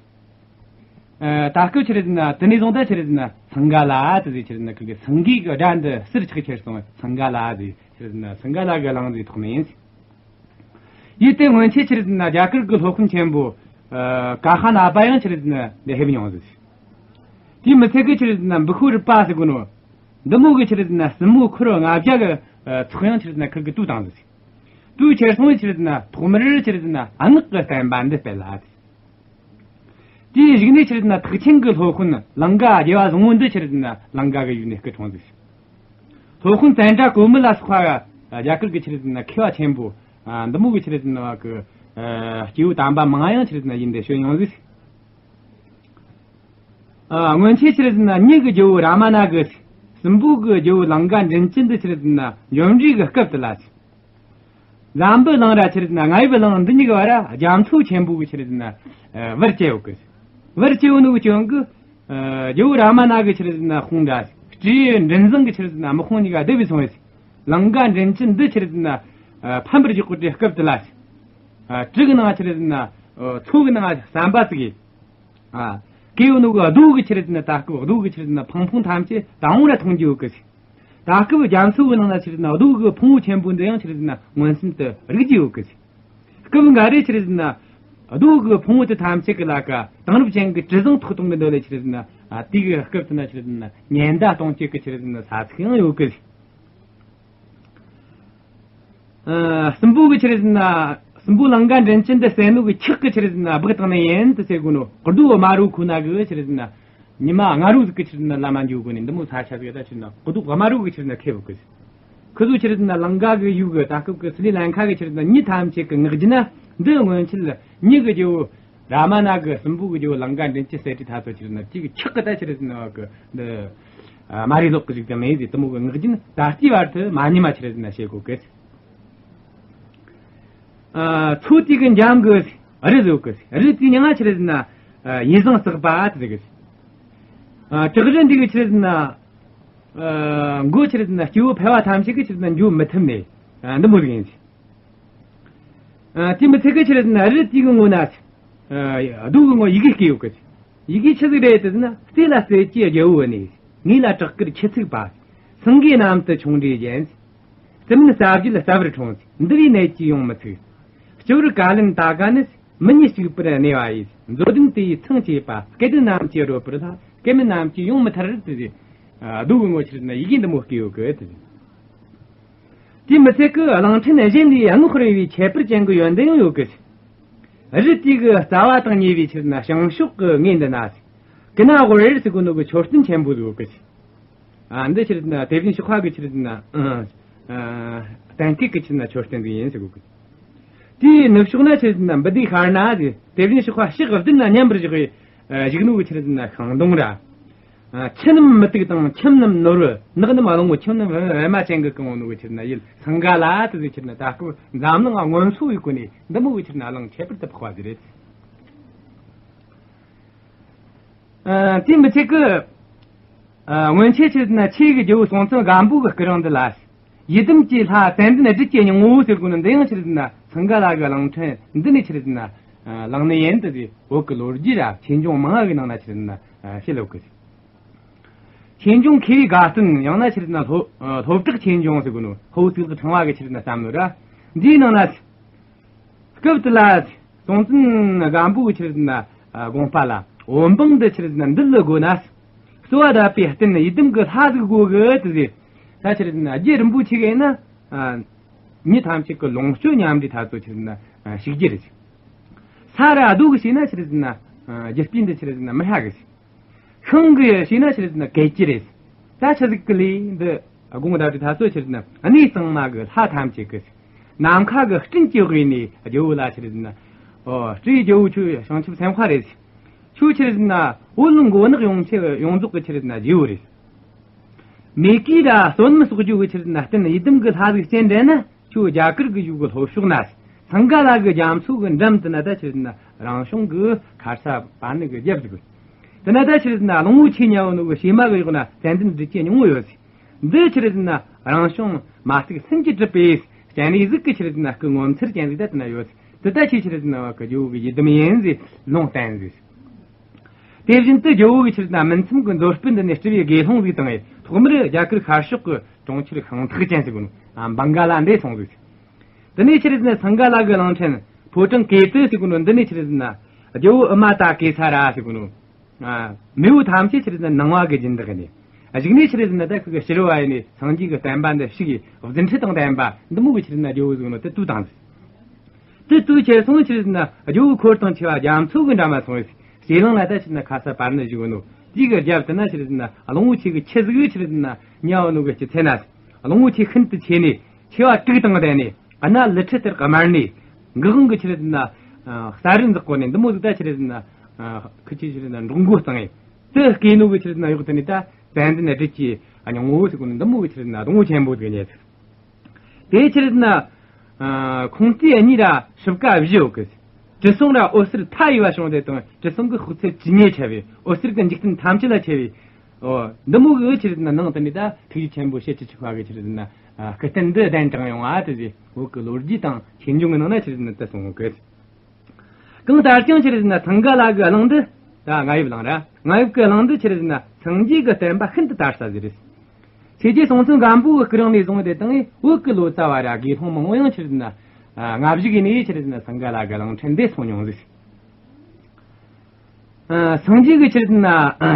ཨ། ད་སྐབས་ཆི་རེད་ཟེར་ན་དེ་ནས་བཟུང་ད་ཆི་རེད་ཟེར་ན་སིང་ག་ལ་དེ་ཟེར་ཆི་རེད་ཟེར་ན་ཁིར་གི་སེང་གེ་གི་སྒྲ་འདི་ཟུར་ཆག་ཁྱེར་སོང་སིང་ག་ལ་ཟེར་ཆི་རེད་ཟེར་ན་སིང་ག་ལ་གི་གླིང་ཟེར་ཐོགས་ནི་ཡིན། ཡུལ་དེ་སྔོན་ཆད་ཆི་རེད་ཟེར་ན་རྒྱ་གར་གི་སློབ་དཔོན་ཆེན་པོ། ཨ། ཀ་ཧ་ན་པ་ཡང་ཆི་རེད་ཟེར་ན་འདི་ཕེབས་མྱོང་ཟིག། དེ་མི་ཚད་གི་ཆི་རེད་ཟེར་ན་འབུ་ཁུ་རི་པ་ཟེར་གོ་ནོ། འདི་མོ་གི་ཆི་རེད་ཟེར་ན་སྲིན་མོ་འཁོར་ལྔ་བརྒྱ་གི་ཚོགས་ཡང་ཆི་རེད་ཟེར་ན་ཁིར་གི་བཏུལ་བཏང་ཟིག། བཏུལ་ཁྱེར་སོང་ཆི་རེད་ཟེར་ན་ཐོག་མར་ཆི་རེད་ཟེར་ན་སྔགས་ཀྱི་བསྟན་པ་འདི་སྤེལ་ལ། དེའི་གཞུག་ནས་ཆི་རེད་ཟེར་ན་ཐེག་ཆེན་གྱི་སློབ་དཔོན་ལང་ཀ་རྒྱལ་བ་བཟང་པོ་འདི་ཆི་རེད་ཟེར་ན་ལང་ཀ་གི་ཡུལ་ནས་སྐུ་འཁྲུངས་ཟིག། སློབ་དཔོན་ཙནྡྲ་གོ་མི་ལ་སོགས་པ་རྒྱ་གར་གྱི་ཆི་རེད་ཟེར་ན་མཁས་པ་ཆེན་པོ། ཨ། འདི་མོ་གི་ཆི་རེད་ཟེར་ན་བ་གི། ཨ། སྐྱེས་བུ་དམ་པ་མང་ཡང་ཆི་རེད་ཟེར་ན་ཡུལ་འདི་བྱོན་མྱོང་ཟིག། ཨ། སྔོན་ཆད་ཆི་རེད་ཟེར་ན་མྱི་གི་རྒྱལ་པོ་རཱ་མ་ན་གིས་སྲིན་པོ་གི་རྒྱལ་པོ་ལང་ཀ་མགྲིན་བཅུ་འདི་ཆི་རེད་ཟེར་ན་འཇོམས་རིགས་ཀྱི་སྐབས་དེ་ལ། འཛམ་བུ་གླིང་ར་ཆི་རེད་ཟེར་ན་རྔ་ཡབ་གླིང་འདི་གཉིས་ཀྱི་བར་ར་རྒྱ་མཚོ་ཆེན་པོ་གི་ཆི་རེད་ཟེར་ན་བར་བཅད་ཡོད་གི། བར་བཅད་ཡོད་ནོ་གི་རྐྱེན་གྱིས། ཨ། རྒྱལ་པོ་རཱ་མ་ན་གི་ཆི་རེད་ཟེར་ན་དཔུང་འདྲ་སྤྲེའུ་མགྲིན་བཟང་གི་ཆི་རེད་ཟེར་ན་དམག་དཔུང་གཉིས་ཀ་བསྡུ་བའི་སོང་བས། ལང་ཀ་མགྲིན་བཅུ་འདི་ཆི་རེད་ཟེར་ན་ཕམ་པར་བཞག་གོ་དེ་སྐབས་དེ་ལ། ཨ། གྲི་གི་ནང་ཆི་རེད་ཟེར་ན། ཨ། མཚོ་གི་ནང་ཟམ་པ་བཙུགས་ཡས། ཨ། གི་ཡོད་ནོ་གི་རྡོ་གི་ཆི་རེད་ཟེར་ན་ད་སྐབས་རྡོ་གི་ཆི་རེད་ཟེར་ན་ཕང་ཕུང་ཐམས་ཅད་དྭངས་པོ་ར་མཐོང་རྒྱུ་ཡོད་གི། ད་སྐབས་རྒྱ་མཚོ་གི་ནང་ན་ཆི་རེད་ཟེར་ན་རྡོ་གི་ཕུང་པོ་ཆེན་པོ་འདི་ཡང་ཆི་རེད་ཟེར་ན་མངོན་སུམ་དུ་རིག་རྒྱུ་ཡོད་གི། སྐབས་འགའ་རེ་ཆི་རེད་ཟེར་ན་རྡོ་གི་ཕུང་པོ་དེ་ཐམས་ཅད་ཀྱི་ལ་ཀ་དེང་རབས་ཅན་གྱི་དྲི་བཟང་ཐོགས་གཏོང་གི་འདོད་ལས་ཆི་རེད་ཟེར་ན། ཨ། དེ་གི་སྐབས་དེ་ན་ཆི་རེད་ཟེར་ན་ཉེན་བརྡ་གཏོང་བྱེད་ཀྱི་ཆི་རེད་ཟེར་ན་ས་ཚིགས་ཡང་ཡོད་གི། ཨ། སྲིན་པོ་གི་ཆི་རེད་ཟེར་ན་སྲིན་པོ་ལང་ཀ་མགྲིན་བཅུ་འདི་བསད་ནོ་གི་ཁྲག་གི་ཆི་རེད་ཟེར་ན་སྦགས་བཏང་ནི་ཡིན་དུ་ཟེར་གོ་ནོ། རྡོ་དམར་པོ་ཁོ་ན་གི་ཆི་རེད་ཟེར་ན་ཉི་མ་ང་རོ་ཟིག་གི་ཆི་རེད་ཟེར་ན་ལམ་མ་འཇུག་གོ་ནི་འདི་མོ་ས་ཆ་ཟིག་ད་ཆི་རེད་ཟེར་ན་རྡོ་དམར་པོ་གི་ཆི་རེད་ཟེར་ན་ཁེབས་གི། ཁོ་ཚོ་ཆི་རེད་ཟེར་ན་ལང་ཀ་གི་ཡུལ་གི་ད་སྐབས་གི་སི་རི་ལང་ཀ་གི་ཆི་རེད་ཟེར་ན་མྱི་ཐམས་ཅད་གི་ངག་རྒྱུན་ན་འདི་སྔོན་ཆད་མྱི་གི་རྒྱལ་པོ་རཱ་མ་ན་གི་སྲིན་པོ་གི་རྒྱལ་པོ་ལང་ཀ་མགྲིན་བཅུ་བསད་དུས་ད་ཚོ་ཆི་རེད་ཟེར་ན་གཅིག་གི་ཁྲག་གི་ད་ཆི་རེད་ཟེར་ན་བ་གི་འདི། ཨ། མ་རེད་ལོག་གི་ཟིག་ཀྱང་མེད་ཟིག་དེ་མོ་གི་ངག་རྒྱུན་ད་ལྟའི་བར་དུ་མ་ཉམས་པ་ཆི་རེད་ཟེར་ན་བྱེད་དགོས་གི། ཨ། མཚོ་དེ་གི་འགྲམ་གི་རི་ཟིག་ཡོད་གི། རི་དེའི་མྱིང་ང་ཆི་རེད་ཟེར་ན། ཨ། ཡིད་བཟང་བརྩེགས་པ་དེ་ཟེར་གི། ཨ། བྲག་རི་འདི་གི་ཆི་རེད་ཟེར་ན། ཨ། མགོ་ཆི་རེད་ཟེར་ན་སྐྱེ་བོ་ཕལ་བ་ཐམས་ཅད་གི་ཆི་རེད་ཟེར་ན་འགྱོ་མི་ཐུབ་ནི། ཨ། འདི་མོ་ཟིག་ཡིན་ཟིག། ཨ། དེ་མི་ཚད་གི་ཆི་རེད་ཟེར་ན་རི་དེ་གི་ངོས་ན། ཨ། རྡོ་གི་ངོས་ཡི་གེ་བརྐོས་ཡོད་གི། ཡི་གེ་ཆི་ཟིག་རེད་ཟེར་ན། རྩེ་ལ་རྩེ་གཅིག་རྒྱལ་པོ་ནས། ངོས་ལ་བྲག་དཀར་ཁྱི་ཚིག་པ། སེང་གེ་གནམ་དུ་མཆོང་འདྲའི་རྒྱན། རྩི་སྨན་ཟ་བརྒྱད་ཟ་བར་འཁྲུངས། འདུ་བའི་ནད་ཀྱིས་ཡོང་མི་ཚུགས། སྤྱི་བོར་ཀ་ལན་ཏ་ཀ་ནི། མི་གཉིས་གཅིག་པུར་གནས་པ་ཡིས། མཛོད་ལྡན་དེ་ཡི་ཚང་བཅས་པ། སྐལ་ལྡན་རྣམས་ཀྱིས་རོལ་པར་སླ། སྐལ་མེད་རྣམས་ཀྱིས་ཡོང་མི་ཐར་ཟེར། རྡོ་གི་ངོས་ཆི་རེད་ཟེར་ན་ཡི་གེ་འདི་མོ་བརྐོས་ཡོད་གི་ཟེར། དེ་མི་ཚད་གི་གླིང་ཕྲན་གཞན་ལས་སྔགས་འཁོར་བའི་ཁྱད་པར་ཅན་གི་ཡོན་ཏན་ཡང་ཡོད་གི། རི་དེ་གི་རྩ་བ་དང་ཉེ་བའི་ཆི་རེད་ཟེར་ན་བྱང་ཕྱོགས་གི་ངོས་འདི་ན། ཀི་ན་ཝར་ཟེར་གོ་ནོ་གི་མཆོད་རྟེན་ཆེན་པོ་ཟིག་ཡོད་གི། ཨ། འདི་ཆི་རེད་ཟེར་ན་དེ་བཞིན་གཤེགས་པ་གི་ཆི་རེད་ཟེར་ན། ཨ། ཨ། གཏན་འཁེལ་གི་ཆི་རེད་ཟེར་ན་མཆོད་རྟེན་ཟིག་ཡིན་ཟེར་གོ་གི། དེའི་ནུབ་ཕྱོགས་ན་ཆི་རེད་ཟེར་ན་བུ་དྷའི་ཤར་ན་ཟེར། དེ་བཞིན་གཤེགས་པ་ཕྱག་བདུན་ན་མཉམ་པར་བཞག་པའི་བཞུགས་ནོ་གི་ཆི་རེད་ཟེར་ན་ཤིང་སྡོང་ར། ཨ། ཆུ་རྣམས་མུ་ཏིག་དང་ཁྱིམ་རྣམས་ནོར་བུ། ནགས་རྣམས་རླུང་བུ། ཁྱིམ་རྣམས་པད་མ་ཅན་གྱིས་གང་བ་ནོ་གི་ཆི་རེད་ཟེར་ན་ཡུལ་སིང་ག་ལ་དེ་ཟིག་ཆི་རེད་ཟེར་ན་ད་སྐབས་འཛམ་གླིང་ང་མངོན་སུམ་གི་སྒོ་ནས་འདི་མོ་གི་ཆི་རེད་ཟེར་ན་གླིང་ཁྱད་པར་དུ་འཕགས་པ་ཟིག་རེད། ཨ། དེ་མི་ཚད་གི། ཨ། སྔོན་ཆད་ཆི་རེད་ཟེར་ན་ཆོས་ཀྱི་རྒྱལ་པོ་སྲོང་བཙན་སྒམ་པོ་གི་སྐུ་རིང་འདི་ལ། ཡི་དམ་གྱི་ལྷ་ཙན་དན་སྦྲུལ་གྱི་སྙིང་པོ་ཟེར་གོ་ནི་འདི་ཡང་ཆི་རེད་ཟེར་ན་སིང་ག་ལ་གི་གླིང་ཕྲན་འདི་ནས་ཆི་རེད་ཟེར་ན། ཨ། བླངས་ནི་ཡིན་དུ་ཟེར། བོད་ཀྱི་ལོ་རྒྱུས་ར་ཆོས་འབྱུང་མང་ང་གི་ནང་ན་ཆི་རེད་ཟེར་ན། ཨ། བཤད་ཡོད་གི། ཆོས་འབྱུང་མཁས་པའི་དགའ་སྟོན། ཡང་ན་ཆི་རེད་ཟེར་ན་ལྷོ། ཨ། ལྷོ་བྲག་ཆོས་འབྱུང་ཟེར་གོ་ནོ། ཧོར་སིལ་གི་ཕྲེང་བ་གི་ཆི་རེད་ཟེར་ན་བསམ་ནོ་ར། འདིའི་ནང་ན། སྐབས་དེ་ལ་སྲོང་བཙན་སྒམ་པོ་གི་ཆི་རེད་ཟེར་ན་དགོངས་པ་ལ་བོད་འབངས་འདི་ཆི་རེད་ཟེར་ན་འདུལ་ལ་དགོས་ན། གསོལ་བ་གདབ་པའི་རྟེན་ཡི་དམ་གྱི་ལྷ་ཟིག་དགོས་གི་དེ་ཟེར། ད་ཆི་རེད་ཟེར་ན་རྒྱུ་རིན་པོ་ཆེ་གི་ཡིན་ན། མི་ཐམས་ཅད་ཀྱི་ལོངས་སྤྱོད་མཉམ་འབྲེལ་ཐ་ཚོ་ཆི་རེད་ཟེར་ན་ཞིག་རྒྱུ་རེད། ས་ར་རྡོ་གི་ཞིག་ན་ཆི་རེད་ཟེར་ན་རྒྱུ་སྤུས་འདི་ཆི་རེད་ཟེར་ན་མི་ཧྲ་གི་ཞིག་ཤིང་གི་ཞིག་ན་ཆི་རེད་ཟེར་ན་གད་ཀྱི་རེད། ད་ཆི་ཟིག་གི་ལས་འདི་དགོངས་དག་དེ་ཐ་ཚོ་ཆི་རེད་ཟེར་ན་གནས་གཙང་མ་གི་ལྷ་ཐམས་ཅད་གི་ནམ་མཁའ་གི་སྤྲིན་གྱི་དབུས་ནས་རྒྱལ་བོ་ལ་ཆི་རེད་ཟེར་ན། ཨོ་སྤྲེའུ་རྒྱལ་བོ་ཁྱོད་བྱང་ཆུབ་སེམས་དཔའ་རེད། ཁྱོད་ཆི་རེད་ཟེར་ན་བོད་མགོ་ནག་ཡོངས་ཆེ་ཡོངས་རྫོགས་ཀྱི་ཆི་རེད་ཟེར་ན་རྗེ་བོ་རེད། མེ་གིས་ར་བསོད་ནམས་གསོག་རྒྱུ་གི་ཆི་རེད་ཟེར་ན་རྟེན་ཡི་དམ་གྱི་ལྷ་ཟིག་སྤྱན་འདྲེན་ན་ཁྱོད་རྒྱ་གར་གི་ཡུལ་གི་ལྷོ་ཕྱོགས་ན་སིང་ག་ལ་གི་རྒྱ་མཚོ་གི་འགྲམ་དུ་ན་ད་ཆི་རེད་ཟེར་ན་རང་བྱུང་གི་ཁར་ས་པ་ནི་གི་རྒྱབ་ཟིག་དེ་ན་ད་ཆི་རེད་ཟེར་ན་གླང་བོ་ཆེ་ཉལ་བ་ནོ་གི་བྱེ་མ་གི་འོག་ན་ཙན་དན་སྦྲུལ་གྱི་སྙིང་བོ་ཡོད་ཟིག་འདི་ཆི་རེད་ཟེར་ན་རང་བྱུང་མ་རྩིག་ལྷུན་གྱིས་གྲུབ་པའི་སྤྱན་རས་གཟིགས་ཀྱི་ཆི་རེད་ཟེར་ན་སྐུ་ངོ་མཚར་ཅན་ཟིག་ད་དེ་ན་ཡོད་ཟིག་དེ་ད་ཁྱོད་ཆི་རེད་ཟེར་ན་བ་གི་རྒྱལ་བོ་གི་ཡི་དམ་ཡིན་ཟེར་ལུང་བསྟན་ཟིག་དེ་བཞིན་དུ་རྒྱལ་བོ་གི་ཆི་རེད་ཟེར་ན་སྨིན་མཚམས་ཀྱི་མཛོ་སྤུ་འདི་ནས་སྤྲུལ་བའི་དགེ་སློང་ཟིག་དང་། ཐོག་མར་རྒྱ་གར་ཤར་ཕྱོགས་ཀྱི་གྲོང་ཁྱེར་ཤིང་ཐགས་ཅན་ཟེར་གོ་ནོ། ཨ། བང་ག་ལ་འདི་སོང་ཟིག་དེ་ནས་ཆི་རེད་ཟེར་ན་སིང་ག་ལ་གི་གླིང་ཕྲན་ཕོ་བྲང་ཀེ་ཏི་ཟེར་གོ་ནོ་འདི་ནས་ཆི་རེད་ཟེར་ན་རྒྱལ་བོ་ཨུ་མ་ཏ་ཀེ་ས་ར་ཟེར་གོ་ནོ། ཨ། མེས་པོ་ཐམས་ཅད་ཆི་རེད་ཟེར་ན་ནང་བ་གི་སྦྱིན་བདག་ཡིན་ནི། གཞུག་ནས་ཆི་རེད་ཟེར་ན་ད་ཁོ་གི་ཕྱི་རོལ་བ་ཡིན་ནི་སངས་རྒྱས་ཀྱི་བསྟན་པ་འདི་ཕྱི་གི་རྫུ་འཕྲུལ་དང་ལྡན་པ་འདི་མོ་གི་ཆི་རེད་ཟེར་ན་རྒྱལ་བོ་ཟེར་གོ་ནོ་དེ་བཏུལ་བཏང་ཟིག་དེ་དུས་ཁྱེར་སོང་ཆི་རེད་ཟེར་ན་རྒྱལ་བོ་འཁོར་དང་བཅས་པ་རྒྱ་མཚོ་གི་འགྲམ་མ་སོང་བས། ཞེ་གླིང་ལ་ད་ཆི་རེད་ཟེར་ན་ཁ་ས་པར་ནི་བཞུགས་ནོ། དེའི་གི་རྒྱབ་དེ་ན་ཆི་རེད་ཟེར་ན་གླང་བོ་ཆེ་གི་ཁྱི་ཟིག་ཆི་རེད་ཟེར་ན་ཉལ་བ་ནོ་གི་སྤྱི་ཚེ་ན། གླང་བོ་ཆེ་ཤིན་ཏུ་ཆེ་ནས་མཆེ་བ་དྲུག་དང་ལྡན་ནས་སྣ་ལི་ཁྲི་ལྟར་དམར་ནས་འགག་དབང་གི་ཆི་རེད་ཟེར་ན་ས་རི་འཛེག་གོ་ནས་འདི་མོ་ཟིག་ད་ཆི་རེད་ཟེར་ན་ཁི་ཆི་ཆི་རེད་ཟེར་ན་འབྲོག་མགོ་བཏང་ངས། དེ་སྐྱེས་ནོ་གི་ཆི་རེད་ཟེར་ན་གཡོག་དེ་ནས་ད་ཙན་དན་སྦྲུལ་གྱི་སྙིང་བོ་ཟེར་གོ་ནོ་འདི་མོ་གི་ཆི་རེད་ཟེར་ན་སྡོང་བོ་ཆེན་པོ་ཟིག་རྙེད་ཟིག་དེ་ཆི་རེད་ཟེར་ན། ཨ། ཁོང་རྩིས་གཉིས་ར་ཞིབ་ཀ་བཞི་ཡོད་གི། དྲི་བསུང་ར་འོད་ཟེར་མཐའ་ཡས་པ་བྱུང་སྟེ་དང་དྲི་བསུང་གི་དཔག་ཚད་ཇི་སྙེད་ཆེ་བའི་འོད་ཟེར་གི་འཇིག་རྟེན་ཐམས་ཅད་ལ་ཆེ་བའི། ཨོ། འདི་མོ་གི་ཆི་རེད་ཟེར་ན་ནང་དུ་ནི་ད་ཐུགས་རྗེ་ཆེན་པོ་ཞེ་ཅིག་ཆེ་བ་གི་ཆི་རེད་ཟེར་ན། ཨ། སྐུ་རྟེན་འདི་གདན་དྲངས་ཡོང་བ་དེ་ཟེར་བོད་ཀྱི་ལོ་རྒྱུས་དང་ཆོས་འབྱུང་གི་ནང་ན་ཆི་རེད་ཟེར་ན་དེ་གསུངས་ཡོད་གི། གང་ལྟར་ཀྱང་ཆི་རེད་ཟེར་ན་སིང་ག་ལ་གི་གླིང་འདི་ད་རྔ་ཡབ་གླིང་ར། རྔ་ཡབ་ཀྱི་གླིང་འདི་ཆི་རེད་ཟེར་ན་སངས་རྒྱས་ཀྱི་བསྟན་པ་ཤིན་ཏུ་དར་ས་ཟིག་རེད། ཆོས་རྗེ་སྲོང་བཙན་སྒམ་པོ་གི་སྐུ་རིང་ནས་བཟུང་སྟེ་དང་བོད་ཀྱི་ལོ་ཙཱ་བ་ར་དགེ་སློང་མང་པོ་ཡང་ཆི་རེད་ཟེར་ན་རྔ་བཞུགས་ཡིན་ནས་ཆི་རེད་ཟེར་ན་སིང་ག་ལ་གི་གླིང་ཕྲན་འདི་སོང་མྱོང་ཟིག་ཨ། སངས་རྒྱས་ཀྱི་ཆི་རེད་ཟེར་ན་